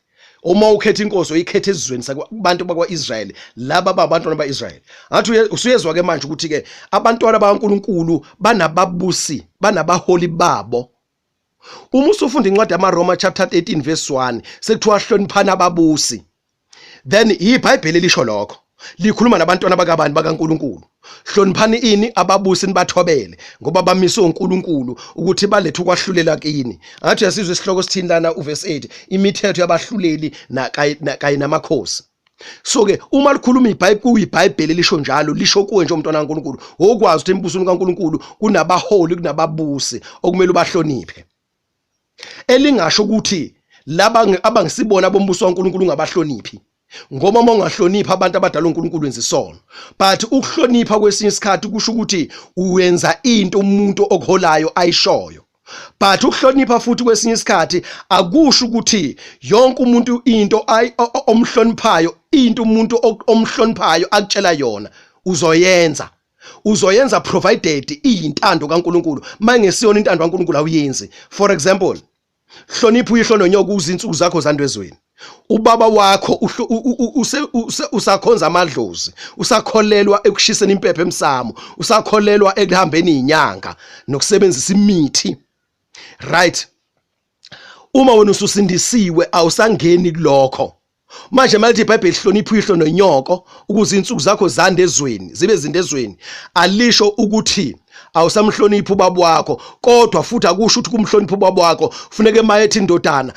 S1: Uma ukhetha inkosi, uyikhetha esizweni sabantu bakwaIsrael, laba babantwana baIsrael. Ngathi usuyezwa ke manje ukuthi ke abantwana bakaNkuluNkulu banababusi, banabaholi babo. Uma usufunda incwadi yamaRoma chapter 13 verse 1, sekuthiwa hloniphana ababusi. Then iBhayibheli lisho lokho, likhuluma nabantwana bakabani? BakaNkuluNkulu. Hloniphani ini? Ababusi, nibathobele, ngoba bamiswe uNkulunkulu ukuthi balethe ukwahlulela kini. Ngathi uyasizwa isihloko sithini lana uverse 8, imithetho yabahluleli kanye namakhosi. So ke uma likhuluma iBhayibheli, kuyiBhayibheli lisho njalo, lisho kuwe nje umntwana kaNkuluNkulu, okwazi ukuthi embusweni kaNkuluNkulu kunabaholi, kunababusi okumele ubahloniphe. Elingasho ukuthi laba abangisibona bombuso kaNkuluNkulu ungabahloniphi, ngoba uma ungahlonipha abantu abadala uNkulunkulu wenza isono. But ukuhlonipha kwesinye isikhathi kusho ukuthi uwenza into umuntu okuholayo ayishoyo. But ukuhlonipha futhi kwesinye isikhathi akusho ukuthi yonke umuntu into omhloniphayo, into umuntu omhloniphayo akutshela yona uzoyenza, uzoyenza, provided iyintando kaNkuluNkulu. Mangesiyona intando kaNkuluNkulu, awuyenzi. For example, hlonipha uyihlo nonyoko ukuze insuku zakho zande ezweni. Ubaba wakho usakhonza amadlozi, usakholelwa ekushiseni impepho emsamo, usakholelwa ekuhambeni inyanga nokusebenzisa imithi, right? Uma wena ususindisiwe, awusangeni kulokho. Manje malithi iBhayibheli hlonipha uyihlo nonyoko ukuze insuku zakho zande ezweni, zibe zinde ezweni, alisho ukuthi awusamhloniphi ubaba wakho. Kodwa futhi akusho ukuthi kumhlonipha ubaba wakho funeke mayethi indodana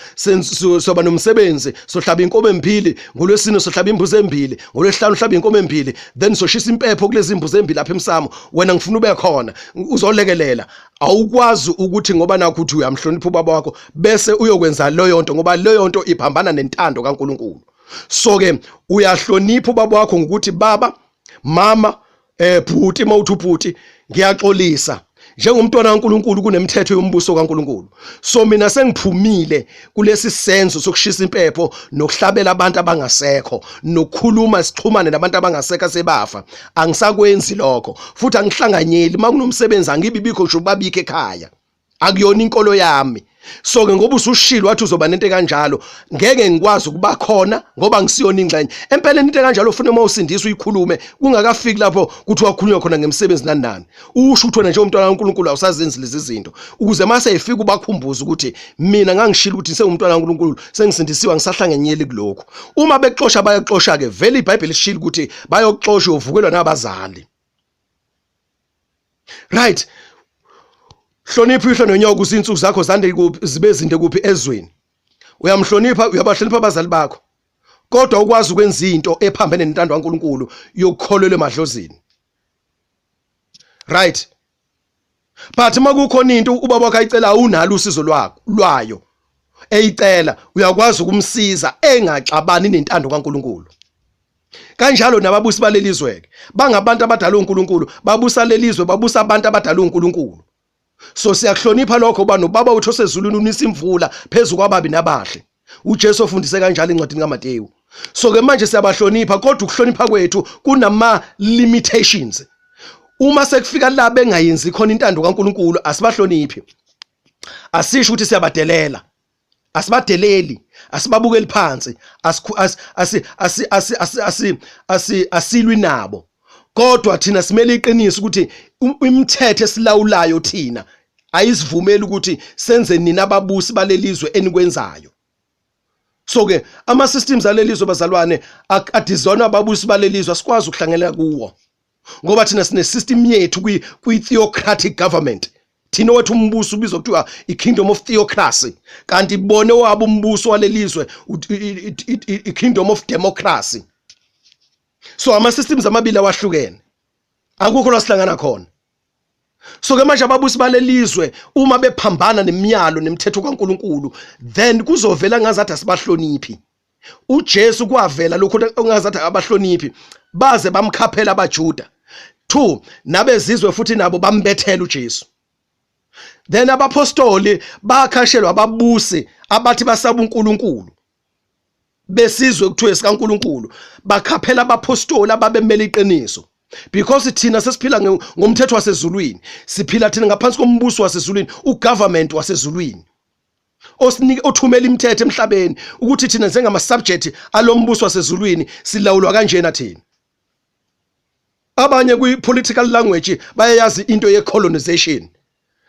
S1: soba nomsebenzi, sohlaba inkomo embili ngolwesine, sohlaba imbuzi embili ngolwesihlanu, hlaba inkomo embili, then soshisa impepho kulezi imbuzi embili lapha emsamo, wena ngifuna ube khona uzolekelela. Awukwazi ukuthi ngoba nakho uthi uyamhlonipha ubaba wakho bese uyokwenza leyo nto, ngoba leyo nto iphambana nentando kaNkuluNkulu. So ke uyahlonipha ubaba wakho ngokuthi baba, mama, bhuti, mawuthi ubhuti, ngiyaxolisa, njengomntwana kaNkuluNkulu kunemithetho yombuso kaNkuluNkulu, so mina sengiphumile kulesi senzo sokushisa impepho nokuhlabela abantu abangasekho nokukhuluma sixhumane nabantu abangasekho sebafa. Angisakwenzi lokho futhi angihlanganyeli. Makunomsebenzi angibi bikho ngisho babikho ekhaya, akuyona inkolo yami. So ke ngoba usushilo wathi uzoba nento kanjalo, ngeke ngikwazi ukuba khona ngoba ngisiyona ingxenye. Empeleni into kanjalo ufuna uma usindisa uyikhulume kungakafiki lapho kuthi wakhulunywa khona ngemisebenzi nani nani. Usho ukuthi wena njengomntwana kaNkulunkulu awusazenzi lezi zinto. Ukuze mase efika ubakhumbuze ukuthi mina ngangishilo ukuthi sengumntwana kaNkulunkulu, sengisindisiwe angisahlanganyeli kulokhu. Uma bexosha bayaxosha ke vele iBhayibheli lishilo ukuthi bayoxoshwa uvukelwa nabazali. Right. Hlonipha uyihlo nonyoko izinsuku zakho zande kuphi zibe zinde kuphi ezweni. Uyamhlonipha uyabahlonipha abazali bakho. Kodwa ukwazi ukwenza into ephambene nentando kaNkuluNkulu yokukholelwa emadlozini. Right. But uma kukhona into ubaba wakho ayicela unalo usizo lwakho lwayo eyicela uyakwazi ukumsiza engaxabani nentando kaNkuluNkulu. Kanjalo nababusi balelizwe ke bangabantu abadala uNkulunkulu, babusa lelizwe, babusa abantu abadala uNkulunkulu. So siyakuhlonipha lokho uba nobaba wethu osezulwini unisa imvula phezu kwababi nabahle. uJesu ofundise kanjalo encwadini kaMateyu. So ke manje siyabahlonipha kodwa ukuhlonipha kwethu kunama limitations. Uma sekufika la bengayenzi khona intando kaNkulunkulu asibahloniphi. Asisho ukuthi siyabadelela. Asibadeleli, asibabukeli phansi, asilwi nabo. Kodwa thina simele iqiniso ukuthi imithetho esilawulayo thina ayisivumeli ukuthi senze nina ababusi balelizwe enikwenzayo. So ke ama systems alelizwe bazalwane adizonwa ababusi balelizwe, asikwazi ukuhlanganela kuwo. Ngoba thina sine system yethu kwi theocratic government. Thina wethu umbuso ubizwa kuthiwa i-kingdom of theocracy, kanti bone wabo umbuso walelizwe i-kingdom of democracy. So ama systems amabili awahlukene, akukho la sihlangana khona. So ke manje ababusi balelizwe uma bephambana nemiyalo nemithetho kaNkuluNkulu, then kuzovela ngazathi asibahloniphi. uJesu kwavela lokho ongazathi abahloniphi, baze bamkhaphela abaJuda. 2 nabezizwe futhi nabo bambethela uJesu. Then abapostoli bakhashelwa ababusi abathi basaba uNkulunkulu besizwe kuthiwe sikaNkulunkulu, bakhaphela abapostoli ababemela iqiniso. Because thina sesiphila ngomthetho wasezulwini, siphila thina ngaphansi kombuso wasezulwini, ugovernment wasezulwini osinike othumela imithetho emhlabeni ukuthi thina njengama subject alombuso wasezulwini silawulwa kanjena thina. Abanye kwi political language bayayazi into ye colonization.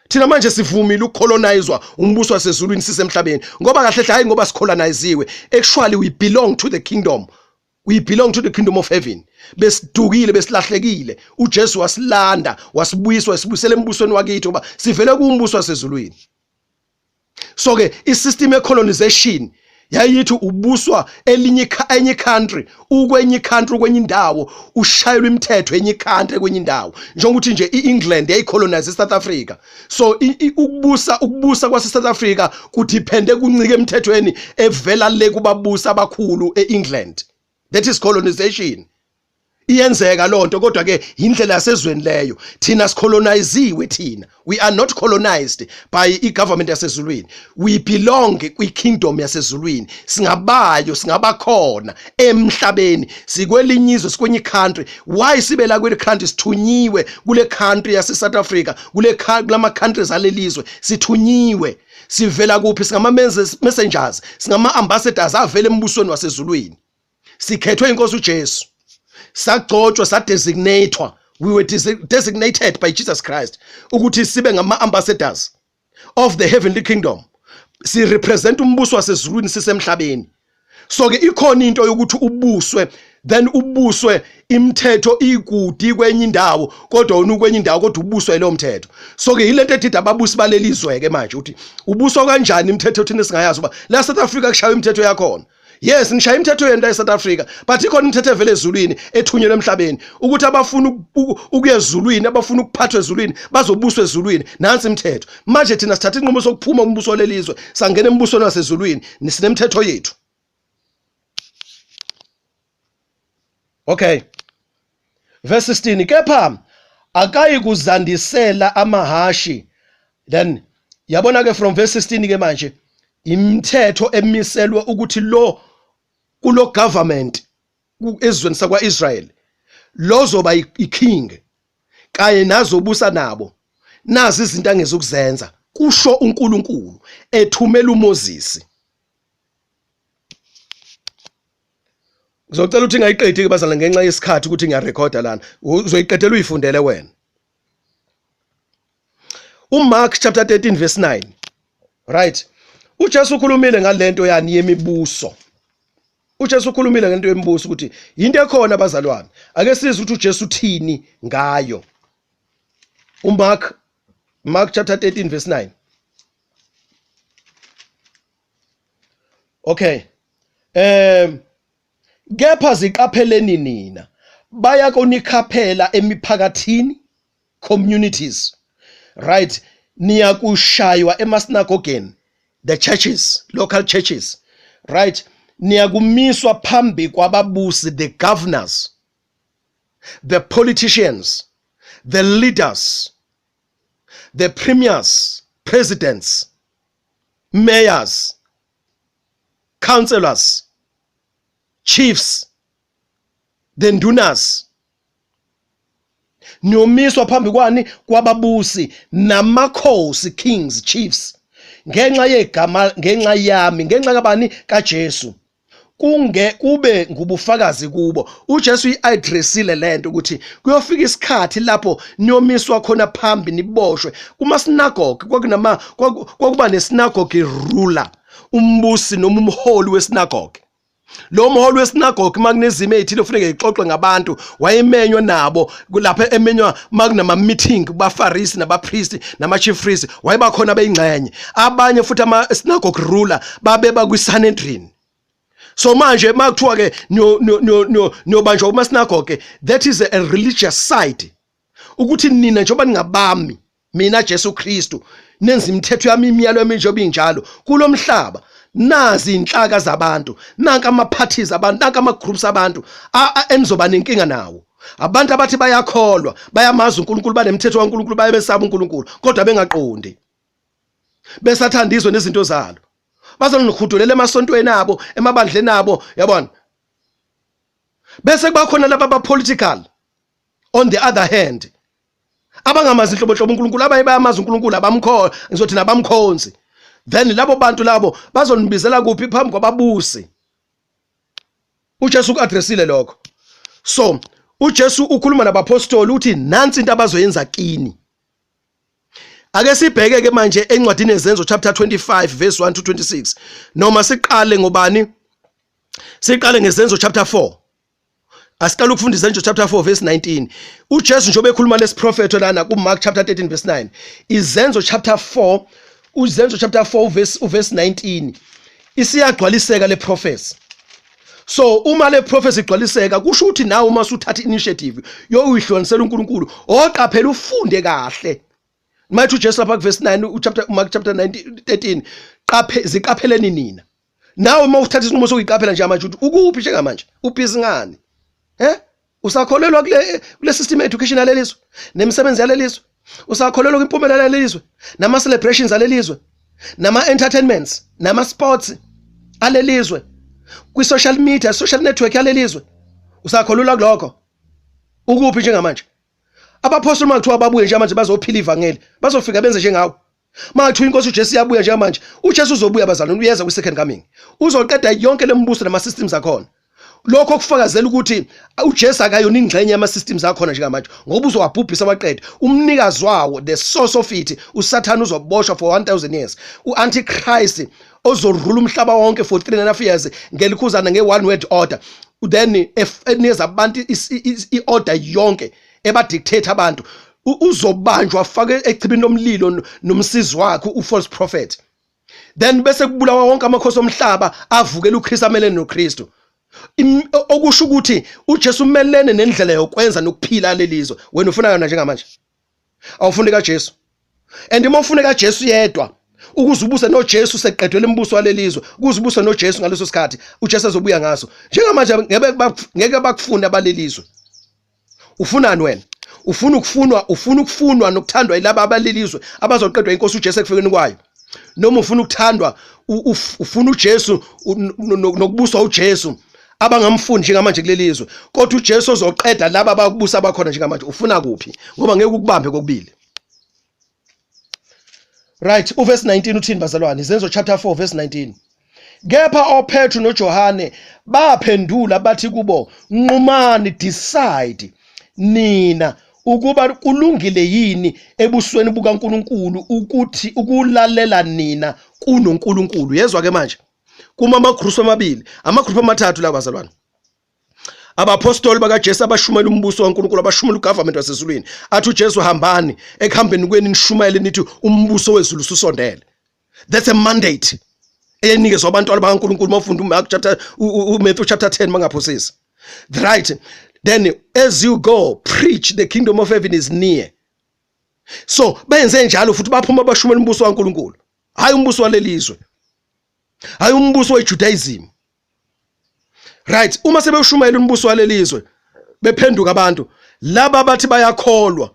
S1: Thina manje sivumile ukucolonizwa umbuso wasezulwini sisemhlabeni, ngoba kahle hle hayi ngoba sicoloniziwe, actually we belong to the kingdom. We belong to the kingdom of heaven. Besidukile, besilahlekile. uJesu wasilanda, wasibuyiswa, wasibuyisela embusweni wakithi ngoba sivele kumbuso wasezulwini. So ke isystem ye colonization yayithi ubuswa elinye enye country, ukwenye country, kwenye indawo, ushayelwa imithetho enye country kwenye indawo. Njengokuthi nje iEngland yayicolonize iSouth Africa. So ukubusa kwase South Africa kudepende kuncike emthethweni evela le kubabusi abakhulu eEngland. That is colonization. Iyenzeka lonto, kodwa ke indlela yasezweni leyo. Thina sicoloniziwe, thina we are not colonized by i-government yasezulwini. We belong kwi-kingdom yasezulwini, singabayo, singabakhona emhlabeni, sikwelinye izwe, sikwenye country. Why sibe la kule country? Sithunyiwe kule country yase South Africa, kule kulama countries alelizwe sithunyiwe. Sivela kuphi? Singama messengers, singama ambassadors avela embusweni wasezulwini. Sikhethwe inkosi uJesu, sagcotshwa, sadesignatewa. We were designated by Jesus Christ ukuthi sibe ngama ambassadors of the heavenly kingdom, si represent umbuso wasezulwini sisemhlabeni. So ke ikhona into yokuthi ubuswe, then ubuswe imithetho ikudi kwenye indawo, kodwa wena ukwenye indawo, kodwa ubuswe leyo mthetho. So ke yilento edida ababusi balelizwe ke manje, ukuthi ubuswa kanjani imithetho thina singayazi, uba la South Africa kushaywa imithetho yakhona. Yes, nishaya imithetho yenu la eSouth Africa, but ikhona imithetho evela ezulwini ethunyelwe emhlabeni ukuthi abafuna ukuya ezulwini, abafuna ukuphathwa ezulwini, bazobuswa ezulwini. Nansi imithetho. Manje thina sithatha inqumo sokuphuma umbuso walelizwe, sangena embusweni wasezulwini, sinemithetho yethu. Okay. Verse 16, kepha akayi kuzandisela amahashi. Then yabona ke from verse 16 ke manje imithetho emiselwe ukuthi lo kulo government ezweni sakwaIsrael lozoba iking kanye nazobusa nabo, nazi izinto angezukuzenza. Kusho uNkulunkulu ethumela uMoses. Ngizocela ukuthi ngayiqedi ke bazalwane ngenxa yesikhathi ukuthi ngiyarekhoda lana. Uzoyiqedela uyifundele wena. UMark chapter 13 verse 9. Right. UJesu ukhulumile ngalento yani yemibuso. UJesu ukhulumile ngento yemibuso ukuthi into ekhona bazalwane. Ake sizwe ukuthi uJesu uthini ngayo. UMark Mark chapter 13 verse 9. Okay. Kepha ziqapheleni nina baya konikhaphela emiphakathini communities right niyakushaywa emasinagogeni the churches local churches right niyakumiswa phambi kwababusi the governors the politicians the leaders the premiers presidents mayors councillors chiefs the ndunas niyomiswa phambi kwani kwababusi namakhosi kings chiefs ngenxa yegama ngenxa yami ngenxa kabani kaJesu kunge kube ngubufakazi kubo. UJesu uyi-addressile lento ukuthi kuyofika isikhathi lapho niyomiswa khona phambi niboshwe kuma synagogue. Kwakunama kwakuba nesinagogue ruler, umbusi noma umholi wesinagogue. Lo mholi wesinagogue makunezimo ezithile kufuneka ixoxwe ngabantu, wayemenywa nabo lapha emenywa makunama meeting kubafarisi nabapristi nama chief priests, wayebakhona beyingxenye. Abanye futhi ama synagogue ruler babeba kwi Sanhedrin. So manje makuthiwa ke niyobanjwa kuma synagogue, that is a religious side, ukuthi nina njengoba ningabami mina Jesu Kristu nenza imithetho yami imiyalo yami njengoba injalo kulomhlaba, nazi inhlaka zabantu, nanka ama parties abantu, nanka ama groups abantu enizoba nenkinga nawo. Abantu abathi bayakholwa, bayamazi uNkulunkulu, banemithetho kaNkulunkulu, bayabesaba uNkulunkulu, kodwa bengaqondi, besathanda izwe nezinto zalo, bazonihudulela emasontweni abo, emabandleni abo, yabona. Bese kuba khona laba ba political on the other hand, abangamazi inhlobo hlobo uNkulunkulu, abaye bayamazi uNkulunkulu, abamkho ngizothi nabamkhonzi. Then labo bantu labo bazonibizela kuphi? Phambi kwababusi. uJesu uaddressile lokho. So uJesu ukhuluma nabapostoli uthi nansi into abazoyenza kini. Ake sibheke ke manje encwadini yeZenzo chapter 25 verse 1 to 26, noma siqale ngobani? Siqale ngeZenzo chapter 4. Asiqale ukufunda iZenzo chapter 4 verse 19. UJesu njengoba ekhuluma lesiprofetho lana kuMark chapter 13 verse 9, iZenzo chapter 4, uZenzo chapter 4 verse 19 isiyagcwaliseka le prophecy. So uma le prophecy igcwaliseka, kusho ukuthi nawe uma usuthatha initiative yoyihlukanisela uNkulunkulu, oqaphela ufunde kahle. Mathi uJesu lapha kuverse 9 uchapter Mark chapter 19 13, qaphe ziqapheleni nina. Nawe uma uthatha isinqumo sokuyiqaphela nje manje, ukuthi ukuphi njengamanje, ubhizi ngani? Usakholelwa kule system education yalelizwe nemisebenzi yalelizwe? Usakholelwa kwimpumelelo yalelizwe nama celebrations alelizwe nama entertainments nama sports alelizwe, kwi social media, social network yalelizwe? Usakholelwa kulokho? Ukuphi njengamanje? Abaphostoli makuthiwa babuye njengamanje bazophila ivangeli, bazofika benze njengawe? Makuthiwa inkosi uJesu iyabuya njengamanje, uJesu uzobuya bazalwane, uyeza kwi second coming, uzoqeda yonke lembuso nama systems akhona. Lokho kufakazela ukuthi uJesu akayona ingxenye yama systems akhona njengamanje, ngoba uzowabhubhisa abaqede. Umnikazi wawo, the source of it, uSathane, uzoboshwa for 1000 years. uAntichrist ozorula umhlaba wonke for 3.5 years ngelikhuzana nge one word order, then enikeza abantu i-order yonke, ebadictate abantu, uzobanjwa afake echibini lomlilo nomsizi wakhe u-false prophet. Then bese kubulawa wonke amakhosi omhlaba avukela uKristu, amelene noKristu. Okusho ukuthi uJesu umelene nendlela yokwenza nokuphila lelizwe. Wena ufuna yona njengamanje, awufuni kaJesu. And uma ufuna kaJesu yedwa ukuze ubuse noJesu seqedwe lembuso walelizwe, ukuze ubuse noJesu ngaleso sikhathi uJesu azobuya ngaso, njengamanje ngeke bakufune abalelizwe. Ufunani wena? Ufuna ukufunwa, ufuna ukufunwa nokuthandwa yilaba abalelizwe abazoqedwa inkosi uJesu ekufikeni kwayo, noma ufuna ukuthandwa, ufuna uJesu nokubuswa uJesu abangamfundi njengamanje kulelizwe, kodwa uJesu ozoqeda laba abakubusa abakhona njengamanje? Ufuna kuphi? Ngoba ngeke ukubambe kokubili. Right, uverse 19 uthini bazalwane? Izenzo chapter 4 verse 19. Kepha oPetru noJohane baphendula bathi kubo, nqumani, decide nina ukuba kulungile yini ebusweni bukaNkulunkulu ukuthi ukulalela nina kunoNkulunkulu. Yezwa ke manje. Kuma amagrupu amabili, amagrupu amathathu la bazalwane. Abaphostoli bakaJesu abashumayela umbuso kaNkulunkulu, abashumayela ugovernment wasezulwini. Athi uJesu hambani ekuhambeni kwenu nishumayele nithi umbuso wezulu ususondele. That's a mandate eyenikezwa abantwana bakaNkulunkulu mawufunda uMark chapter uMatthew chapter 10 mangaphosisi. Right. Then as you go preach the kingdom of heaven is near. So benze njalo futhi baphuma bashumayela umbuso kaNkulunkulu. Hayi umbuso walelizwe. Hayi umbuso weJudaism. Right, uma sebewushumayela umbuso walelizwe bephenduka abantu laba bathi bayakholwa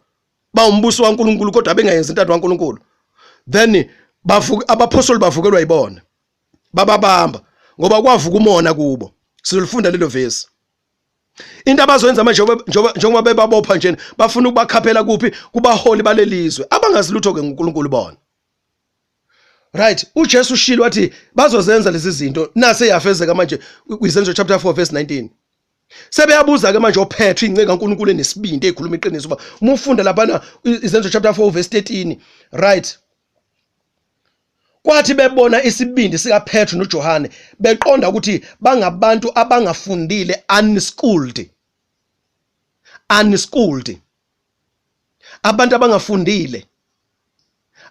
S1: bawumbuso kaNkulunkulu kodwa bengayenzi intando kaNkulunkulu, then bavuka abaphostoli, bavukelwa yibona, bababamba ngoba kwavuka umona kubo. Sizolifunda lelo vesi. Into abazoyenza manje, njengoba bebabopha nje, bafuna ukubakhaphela kuphi? Kubaholi balelizwe abangazi lutho ke ngoNkulunkulu bona. Right, uJesu ushilo wathi bazozenza lezi zinto, nase yafezeka manje kwizenzo chapter 4 verse 19. Sebeyabuza ke manje oPetru, inceka kaNkulunkulu enesibindi ekhuluma iqiniso, uba uma ufunda laphana izenzo chapter 4 verse 13, right, kwathi bebona isibindi sikaPetru noJohane, beqonda ukuthi bangabantu abangafundile, unschooled, unschooled, abantu abangafundile,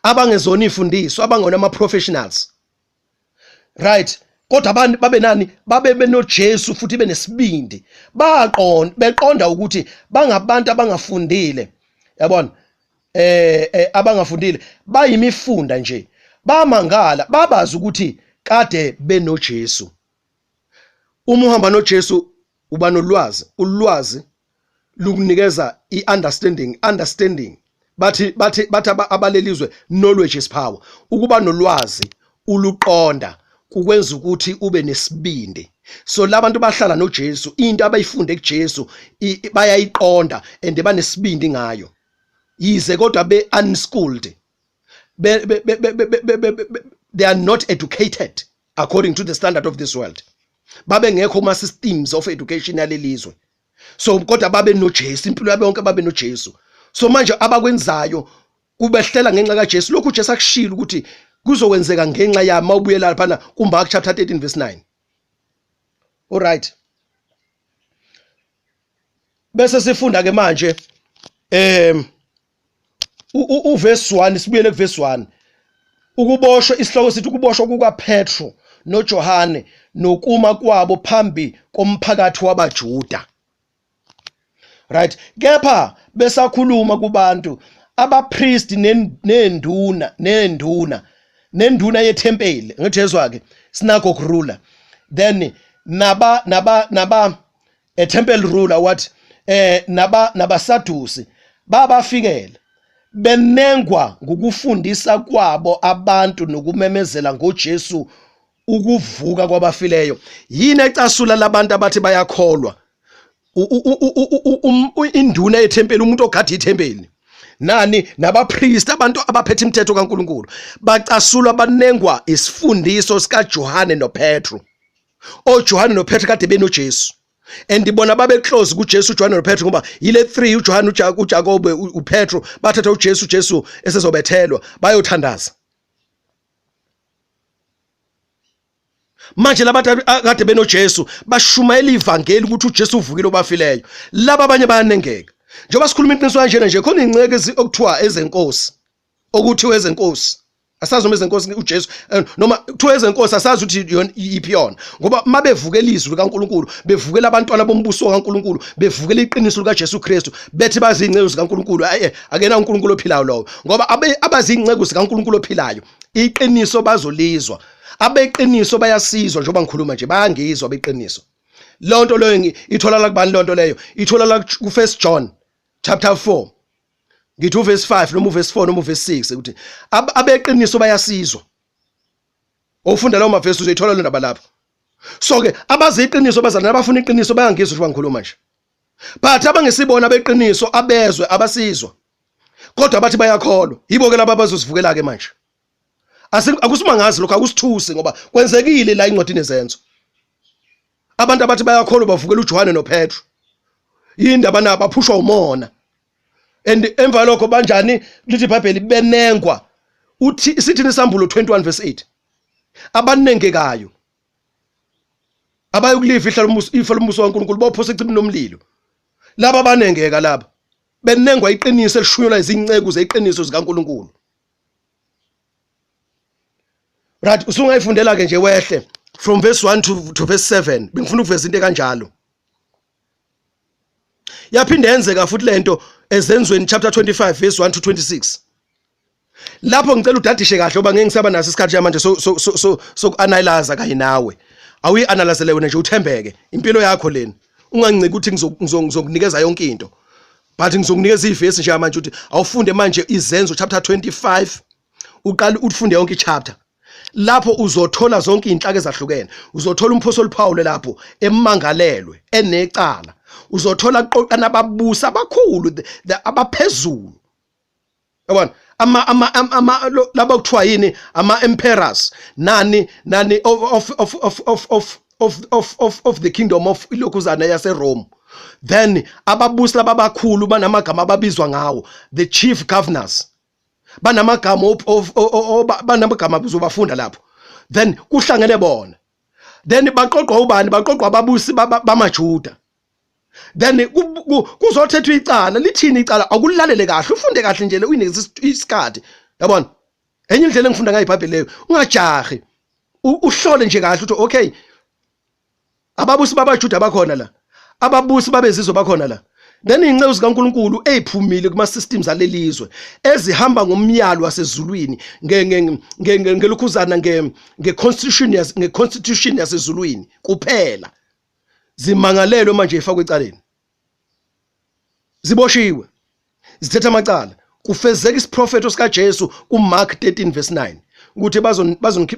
S1: abangezona ifundiso, abangona ama professionals, right, kodwa abantu babe nani? Babe benoJesu futhi benesibindi. Baqonda, beqonda ukuthi bangabantu abangafundile, yabona, abangafundile, bayimifunda nje, bamangala, babazi ukuthi kade benoJesu. Uma uhamba noJesu uba nolwazi, ulwazi lukunikeza i-understanding. Understanding, bathi abalelizwe, knowledge is power. Ukuba nolwazi uluqonda kukwenza ukuthi ube nesibindi. So labantu bahlala noJesu, into abayifunde kuJesu bayayiqonda and banesibindi ngayo, yize kodwa be unschooled, they are not educated according to the standard of this world, babe ngekho kuma systems of education yalelizwe. So kodwa babe noJesu impilo yabo yonke, babe noJesu. So manje abakwenzayo kubehlela ngenxa kaJesu, lokhu uJesu akushilo ukuthi kuzokwenzeka ngenxa yami, mawubuyela lapha kuMark chapter 13 verse 9. Alright, bese sifunda ke manje uverse 1, sibuyele kuverse 1. Ukuboshwa, isihloko sithi ukuboshwa kukaPetro noJohane nokuma kwabo phambi komphakathi wabaJuda. Right, kepha besakhuluma kubantu, abapristi nenduna yethempeli, ngithi yezwa ke, synagogue ruler, then naba a temple ruler, what, nabaSadusi babafikela, benengwa ngokufundisa kwabo abantu nokumemezela ngoJesu ukuvuka kwabafileyo. Yini ecasula labantu abathi bayakholwa? Induna yethempeli, umuntu ogada ithempeli, nani nabapriest, abantu abaphethe imithetho kaNkuluNkulu, bacasulwa, banengwa isifundiso sikaJohane noPetro. OJohane noPetro kade benoJesu and bona babe close kuJesu, uJohane noPetro, ngoba yile 3, uJohane, uJakobe, uPetro, bathatha uJesu, uJesu esezobethelwa, bayothandaza. Manje labantu kade benoJesu bashumayela ivangeli ukuthi uJesu uvukile obafileyo, laba abanye bayanengeka. Njengoba sikhuluma iqiniso kanjena nje, khona inceke okuthiwa ezenkosi, okuthiwa ezenkosi, asazi noma ezenkosi uJesu noma kuthiwa ezenkosi, asazi ukuthi yona iphi yona, ngoba mabevukela izwi likaNkuluNkulu, bevukela abantwana bombuso kaNkuluNkulu, bevukela iqiniso likaJesu Kristu, bethi bazinceke zikaNkuluNkulu, aye akena uNkulunkulu ophilayo lowo, ngoba abazinceke zikaNkuluNkulu ophilayo iqiniso bazolizwa. Abeqiniso bayasizwa, njengoba ngikhuluma nje bayangizwa beqiniso. Lonto leyo itholakala kubani? Lonto leyo itholakala ku First John chapter 4, ngithi uverse 5 noma uverse 4 noma uverse 6, ukuthi abeqiniso bayasizwa. Ofunda lawo mavesi uzoyithola le ndaba lapho. So ke abazi iqiniso, bazalwane, abafuna iqiniso bayangizwa ukuthi ngikhuluma nje, but abangesibona beqiniso abezwe, abasizwa, kodwa bathi bayakholwa, yibo ke laba abazosivukela ke manje. Akusimangazi lokho, akusithusi ngoba kwenzekile la incwadini yeZenzo. Abantu abathi bayakholwa bavukela uJohane noPetro. Yindaba nabo baphushwa umona. And emva lokho banjani lithi iBhayibheli benengwa. Uthi sithini isambulo 21 verse 8. Abanengekayo abayokuliva ihlala umbuso ifa lombuso kaNkulunkulu bophosa ecibini lomlilo. Laba abanengeka laba benengwa iqiniso elishunyelwa izinceku zeqiniso zikaNkulunkulu. Right, usungayifundela ke nje wehle from verse 1 to verse 7. Bengifuna ukuveza into ekanjalo. Yaphinde yenzeka futhi lento ezenzweni chapter 25 verse 1 to 26. Lapho ngicela udadishe kahle ngoba ngeke ngisaba naso isikhathi manje so so so sokuanalyze kanye nawe. Awuyi-analyzele wena nje uthembeke impilo yakho lena. Unganginciki ukuthi ngizokunikeza yonke into. But ngizokunikeza ivesi nje manje ukuthi awufunde manje izenzo chapter 25 uqale ufunde yonke ichapter. Lapho uzothola zonke izinhlaka ezahlukene. Uzothola umphostoli Paul lapho emangalelwe enecala. Uzothola qoqana ababusi abakhulu abaphezulu. Yabona ama ama ama laba kuthiwa yini ama emperors nani nani of of of of of of of of of the kingdom of ilokhuzana yase Rome. Then ababusi laba abakhulu banamagama ababizwa ngawo, the chief governors banamagama banamagama uzobafunda lapho. Then kuhlangene bona, then baqoqwa ubani? Baqoqwa ababusi bamaJuda. Then kuzothethwa icala. Lithini icala? Akulalele kahle, ufunde kahle nje, uyinikeze isikhathi. Yabona enye indlela engifunda ngayo iBhayibheli leyo, ungajahi, uhlole nje kahle ukuthi okay, ababusi babaJuda bakhona la, ababusi babezizwe bakhona la, then izinceku zikaNkuluNkulu eziphumile kuma systems alelizwe ezihamba ngomyalo wasezulwini ngelukhuzana nge constitution yasezulwini kuphela, zimangalelwe manje, ifakwe ecaleni, ziboshiwe, zithetha amacala. Kufezeka isiprofetho sikaJesu kuMark 13 verse 9 ukuthi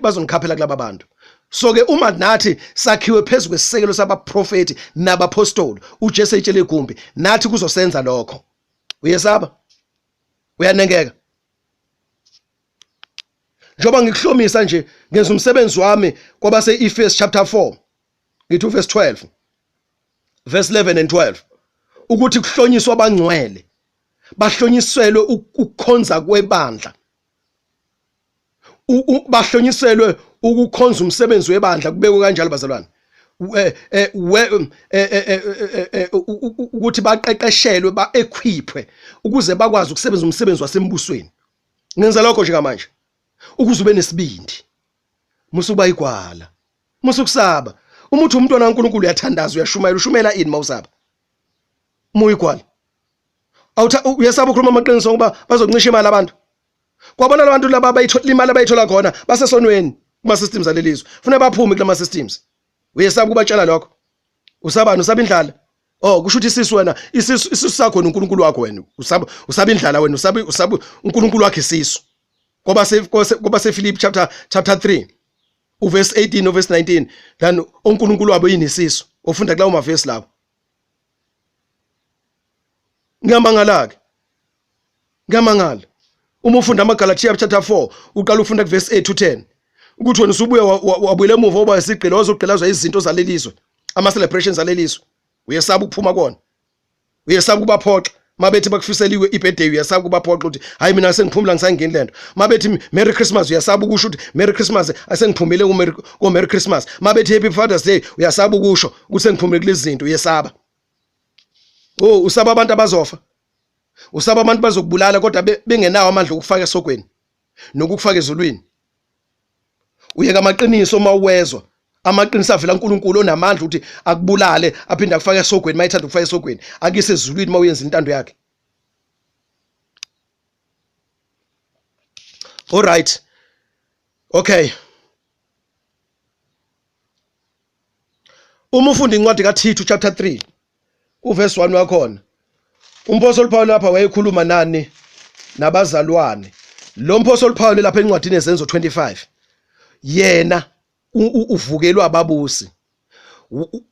S1: bazonikhaphela kulaba bantu. So ke uma nathi sakhiwe phezulu kwesisekelo sabaprofeti nabapostoli, uJesu etshele igumbi, nathi kuzosenza lokho. Uyesaba, uyanengeka. Njengoba ngikuhlomisa nje, ngenza umsebenzi wami kwabase Efes chapter 4, ngithi uverse 12, verse 11 and 12, ukuthi kuhlonyiswa abangcwele, bahlonyiselwe ukukhonza kwebandla, bahlonyiselwe ukukhonza umsebenzi webandla. Kubekwe kanjalo bazalwane, ukuthi baqeqeshelwe, ba-equipwe ukuze bakwazi ukusebenza umsebenzi wasembusweni. Ngenza lokho njengamanje ukuze ube nesibindi, musukuba igwala, musukusaba. Uma uthi umntwana kaNkuluNkulu uyathandaza, uyashumayela, ushumela ini mawusaba? Uma uyigwala, awutha uyasaba ukukhuluma amaqiniso ngoba bazokuncisha imali abantu. Kwabona labantu laba abayithola imali, abayithola khona basesonweni kuma systems alelizwe, funa baphume kulama systems. Uyesaba ukubatshela lokho. Usabani? Usaba indlala. Oh, kusho ukuthi isisu wena, isisu sakho noNkulunkulu wakho wena. Usaba indlala wena, usaba uNkulunkulu wakhe isisu. Ngoba se Philip chapter 3 uverse 18 uverse 19, then uNkulunkulu wabo yini isisu. Ufunda kulawo mavesi lawo. Ngiyamangala ke. Ngiyamangala. Uma ufunda amaGalatia chapter 4, uqala ufunda kuverse 8 to 10, ukuthi wena usubuye wabuyela emuva, waba isigqila, wazogqilazwa izinto zalelizwe, ama celebrations alelizwe. Uyesaba ukuphuma kona. Uyesaba ukubaphoxa. Mabethi bakufiseliwe ibirthday, uyasaba ukubaphoxa ukuthi hayi, mina sengiphumula, ngisangeni lento. Mabethi Merry Christmas, uyasaba ukusho ukuthi Merry Christmas, asengiphumile ku Merry Christmas. Mabethi Happy Father's Day, uyasaba ukusho ukuthi sengiphumile kulezi zinto, uyesaba. Oh, usaba abantu abazofa. Usaba abantu bazokubulala kodwa bengenawo amandla okufaka esogweni nokukufaka ezulwini. Uyeka amaqiniso uma uwezwa. Amaqiniso avela uNkulunkulu onamandla ukuthi akubulale aphinde akufake esogweni mayethanda ukufaka esogweni, akise ezulwini mawuyenza intando yakhe. All right. Okay. Uma ufunda incwadi kaThithu chapter 3 uverse 1 wakhona, umpostoli Paul lapha wayekhuluma nani? Nabazalwane. Lo mpostoli Paul lapha encwadini yeZenzo 25, yena uvukelwa ababusi.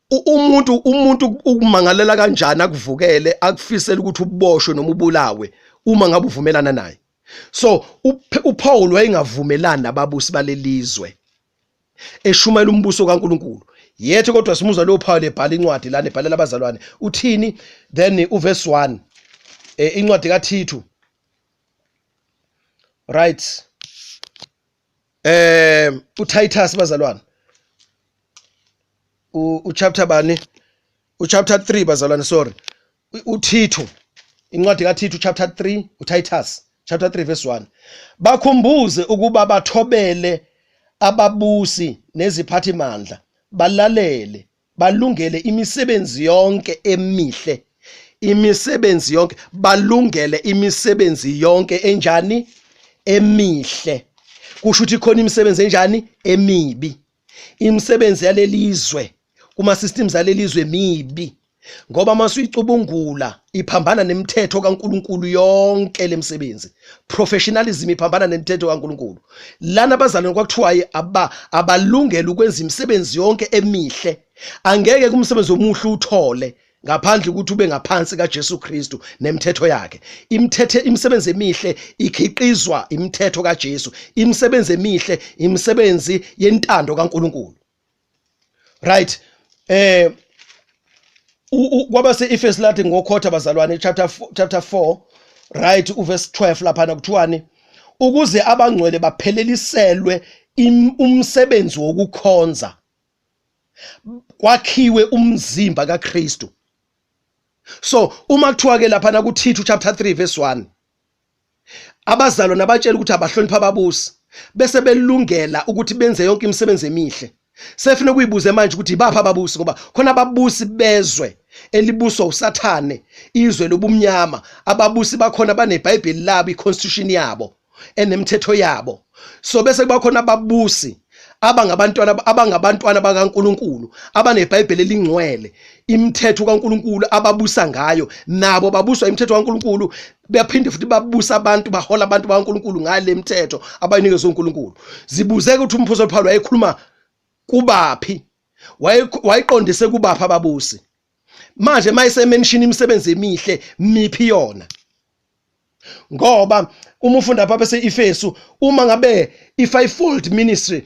S1: Umuntu ukumangalela kanjani, akuvukele, akufisela ukuthi uboshwe noma ubulawe uma ngabe uvumelana naye. So uPaul wayengavumelani nababusi balelizwe eshumayela umbuso kaNkuluNkulu. Yethu kodwa simuzwa lo Paul ebhala incwadi lana ebhalela abazalwane. Uthini? Then uverse 1 incwadi kaThithu. Right. uTitus bazalwane. Uchapter bani? Uchapter 3 bazalwane, sorry. uThithu, incwadi kaThithu chapter 3, uTitus chapter 3 verse 1. Bakhumbuze ukuba bathobele ababusi neziphathimandla, balalele, balungele imisebenzi yonke emihle. Imisebenzi yonke, balungele imisebenzi yonke enjani? Emihle. Kusho ukuthi khona imisebenzi enjani? Emibi. Imisebenzi yalelizwe kuma systems alelizwe mibi, ngoba masuyicubungula iphambana nemithetho kaNkuluNkulu yonke lemsebenzi. Professionalism iphambana nemithetho kaNkuluNkulu. Lana abazalwane kwakuthiwa abalungele ukwenza imisebenzi yonke emihle. Angeke kumsebenzi omuhle uthole ngaphandle ukuthi ube ngaphansi kaJesu Kristu nemithetho yakhe. Imithetho, imisebenzi emihle ikhiqizwa imithetho kaJesu. Imisebenzi emihle imisebenzi yentando kaNkuluNkulu. Right. Kwabase Efesu lathi ngokhotha bazalwane chapter 4, right, uverse 12 lapha kuthiwani? Ukuze abangcwele bapheleliselwe umsebenzi wokukhonza, kwakhiwe umzimba kaKristu. So uma kuthiwa ke lapha kuThithu chapter 3 verse 1, abazalwa nabatshela ukuthi abahlonipha ababusi bese belungela ukuthi benze yonke imisebenzi emihle. Sefuna ukuyibuze manje ukuthi ibapha ababusi, ngoba khona ababusi bezwe elibuswa uSathane, izwe lobumnyama. Ababusi bakhona baneBhayibheli labo, iconstitution yabo enemithetho yabo. So bese kuba khona ababusi abangabantwana bakaNkuluNkulu abaneBhayibheli elingcwele, imithetho kaNkuluNkulu ababusa ngayo. Nabo babuswa imithetho kaNkuluNkulu, baphinde futhi babusa abantu, bahola abantu bakaNkuluNkulu ngale mithetho abayinikezwe uNkulunkulu. Zibuzeke ukuthi umphostoli Paul wayekhuluma kubaphi, wayeqondise kubaphi ababusi. Manje mayisemention imisebenzi emihle, miphi yona? Ngoba uma ufunda lapha bese-Efesu, uma ngabe i-fivefold ministry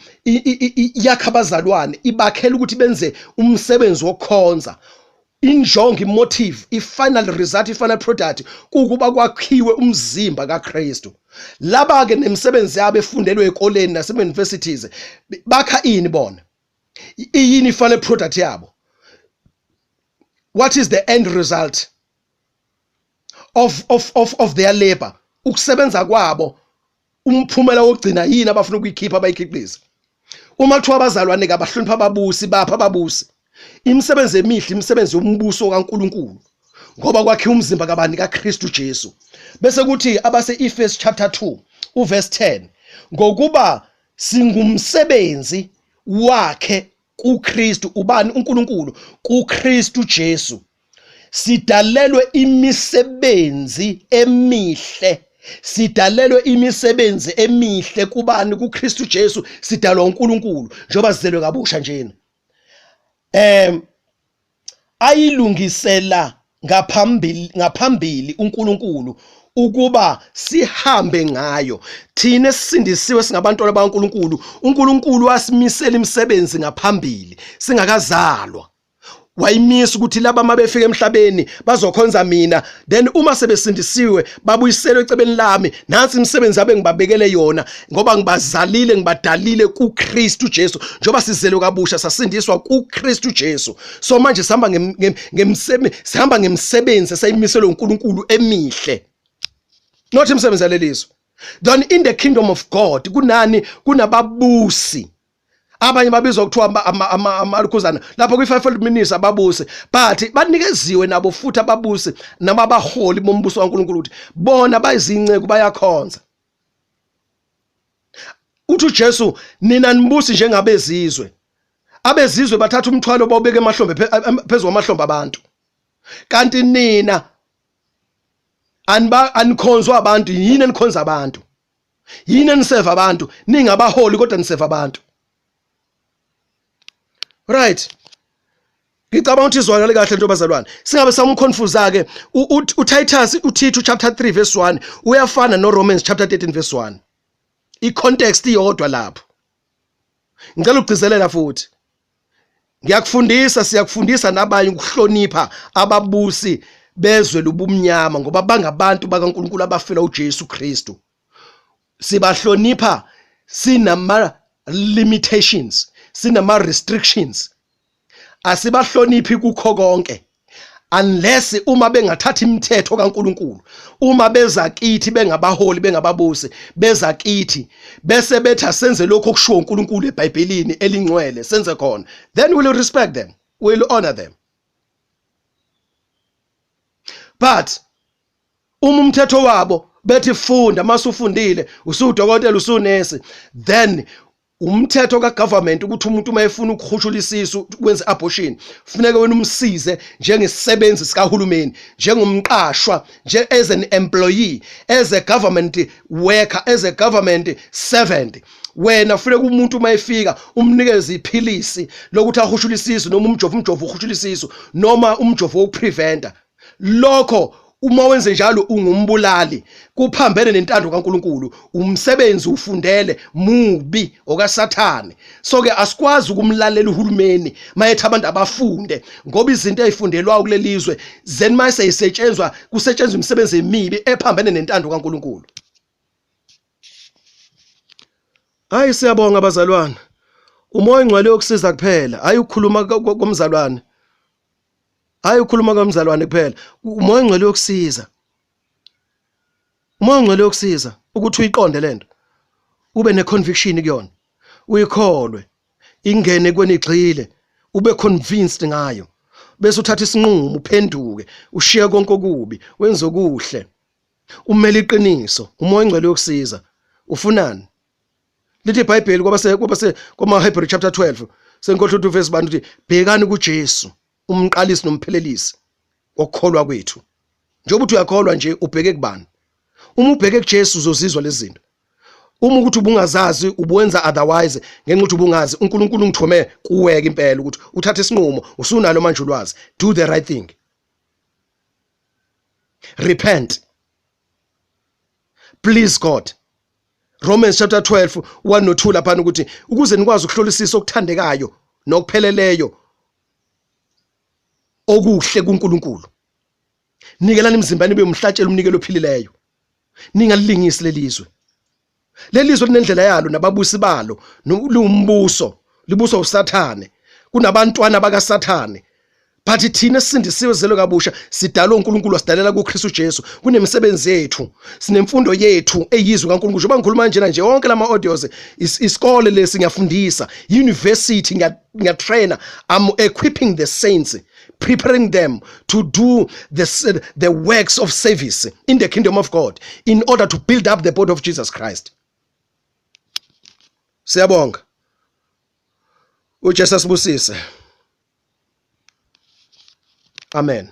S1: yakha abazalwane, ibakhela ukuthi benze umsebenzi wokukhonza, injongo, imotive, i-final result, i-final product kukuba kwakhiwe umzimba kaKristu. Laba ke nemisebenzi yabo efundelwe ezikoleni nasema-universities, bakha ini bona? Iyini i-final product yabo? What is the end result of their labor? Ukusebenza kwabo, umphumela wokugcina yini abafuna ukuyikhipha, abayikhiqiza? Uma kuthiwa abazalwane kabahlonipha ababusi, bapha ababusi? Imisebenzi emihle, imisebenzi yombuso kaNkuluNkulu, ngoba kwakhiwa umzimba kabani? KaKristu Jesu. Bese kuthi abase Efesu chapter 2 uverse 10, ngokuba singumsebenzi wakhe kuKristu. Ubani? uNkulunkulu kuKristu Jesu. Sidalelwe imisebenzi emihle, sidalelwe imisebenzi emihle kubani? kuKristu Jesu. Sidalwa uNkulunkulu njengoba sizelwe kabusha njena, ayilungisela ngaphambili uNkulunkulu ukuba sihambe ngayo. Thina esisindisiwe, singabantwana bakaNkulunkulu, uNkulunkulu wasimisela imisebenzi ngaphambili singakazalwa. Wayimisa ukuthi laba mabefika emhlabeni bazokhonza mina, then uma sebesindisiwe babuyiselwe ecebeni lami, nansi imisebenzi abe ngibabekele yona, ngoba ngibazalile, ngibadalile kuKristu Jesu. Njengoba sizelwe kabusha, sasindiswa kuKristu Jesu, so manje sihamba ngemisebenzi esayimiselwe uNkulunkulu emihle, not imisebenzi yalelizwe. Then in the kingdom of God kunani? Kunababusi. Abanye babizwa kuthiwa amalukhuzana lapho kwi-fivefold ministry, ababusi, but banikeziwe nabo futhi ababusi noma abaholi bombuso kaNkulunkulu ukuthi bona bayizinceku, bayakhonza. Uthi uJesu, nina nibusi njengabezizwe. Abezizwe bathatha umthwalo bawubeka emahlombe, phezu kwamahlombe abantu, kanti nina aniba anikhonzwa abantu. Yini enikhonza abantu? Yini eniseva abantu? Ningabaholi kodwa niseva abantu. Right. Ngicabanga ukuthi izwakale kahle nto bazalwane. Singabe samconfuse ke uTitus uThithu chapter 3 verse 1 uyafana noRomans chapter 13 verse 1. I-context iyodwa lapho. Ngicela ukugcizelela futhi. Ngiyakufundisa siyakufundisa nabanye ukuhlonipha ababusi bezwe lobumnyama ngoba bangabantu bakaNkulunkulu abafela uJesu Kristu. Sibahlonipha sinama limitations, sinama restrictions. Asibahloniphi kukho konke unless uma bengathatha imithetho kaNkuluNkulu uma beza kithi bengabaholi bengababusi beza kithi bese bethi asenze lokho okushiwo uNkulunkulu eBhayibhelini elingcwele senze khona, then we'll respect them, we'll honor them. But uma umthetho wabo bethi funda, masufundile usudokotela usunesi, then umthetho kagovernment ukuthi umuntu uma efuna ukuhushula isisu, ukwenza abortion, kufuneka wena umsize njengesisebenzi sikahulumeni, njengomqashwa nje, as an employee, as a government worker, as a government servant. Wena kufuneka umuntu uma efika umnikeze iphilisi lokuthi ahushule isisu noma umjovo, umjovo uhushula isisu noma umjovo wokupreventa lokho. Uma wenze njalo ungumbulali, kuphambene nentando kaNkuluNkulu. Umsebenzi ufundele mubi okaSathane. So ke asikwazi ukumlalela uhulumeni mayethi abantu abafunde, ngoba izinto ezifundelwa kulelizwe then mase isetshenzwa kusetshenzwa imisebenzi emibi ephambene nentando kaNkuluNkulu. Hayi, siyabonga bazalwane. Umoya ongcwele yokusiza kuphela, hayi ukukhuluma komzalwane, hayi ukukhuluma komzalwane kuphela. Umoya ongcwele yokusiza, umoya ongcwele yokusiza ukuthi uyiqonde lento, ube neconviction kuyona, uyikholwe, ingene kweni igxile, ube convinced ngayo, bese uthatha isinqumo, uphenduke, ushiye konke okubi, wenze okuhle, umele iqiniso. Umoya ongcwele yokusiza. Ufunani? Lithi iBhayibheli kwabase kwama Hebrew chapter 12, senkohlo ukuthi verse bani, ukuthi bhekani kuJesu, umqalisi nomphelelisi wokukholwa kwethu. Njengoba uthi uyakholwa nje, ubheke kubani? Uma ubheke kuJesu uzozizwa lezi zinto. Uma ukuthi ubungazazi, ubuwenza otherwise ngenxa ukuthi ubungazi, uNkulunkulu ungithume kuweke impela ukuthi uthathe isinqumo. Usunalo manje ulwazi. Do the right thing, repent, please God. Romans chapter 12 1 no 2 lapha ukuthi ukuze nikwazi ukuhlolisisa okuthandekayo nokupheleleyo okuhle kuNkulunkulu. Nikelani imizimba nibe umhlatshelo, umnikelo ophilileyo. Ningalilingisi lelizwe. Lelizwe linendlela yalo nababusi balo, liwumbuso, libuswa uSathane, kunabantwana bakaSathane. But thina esisindisiwe, zelwe kabusha, sidalwe uNkulunkulu, wasidalela kuKristu Jesu, kunemisebenzi yethu, sinemfundo yethu eyizwi kaNkulunkulu. Njengoba ngikhuluma njena nje, wonke lama audios isikole lesi, ngiyafundisa, university, ngiyatrainer. I'm equipping the saints, preparing them to do the works of service in the kingdom of God in order to build up the body of Jesus Christ. Siyabonga. UJesu asibusise. Amen.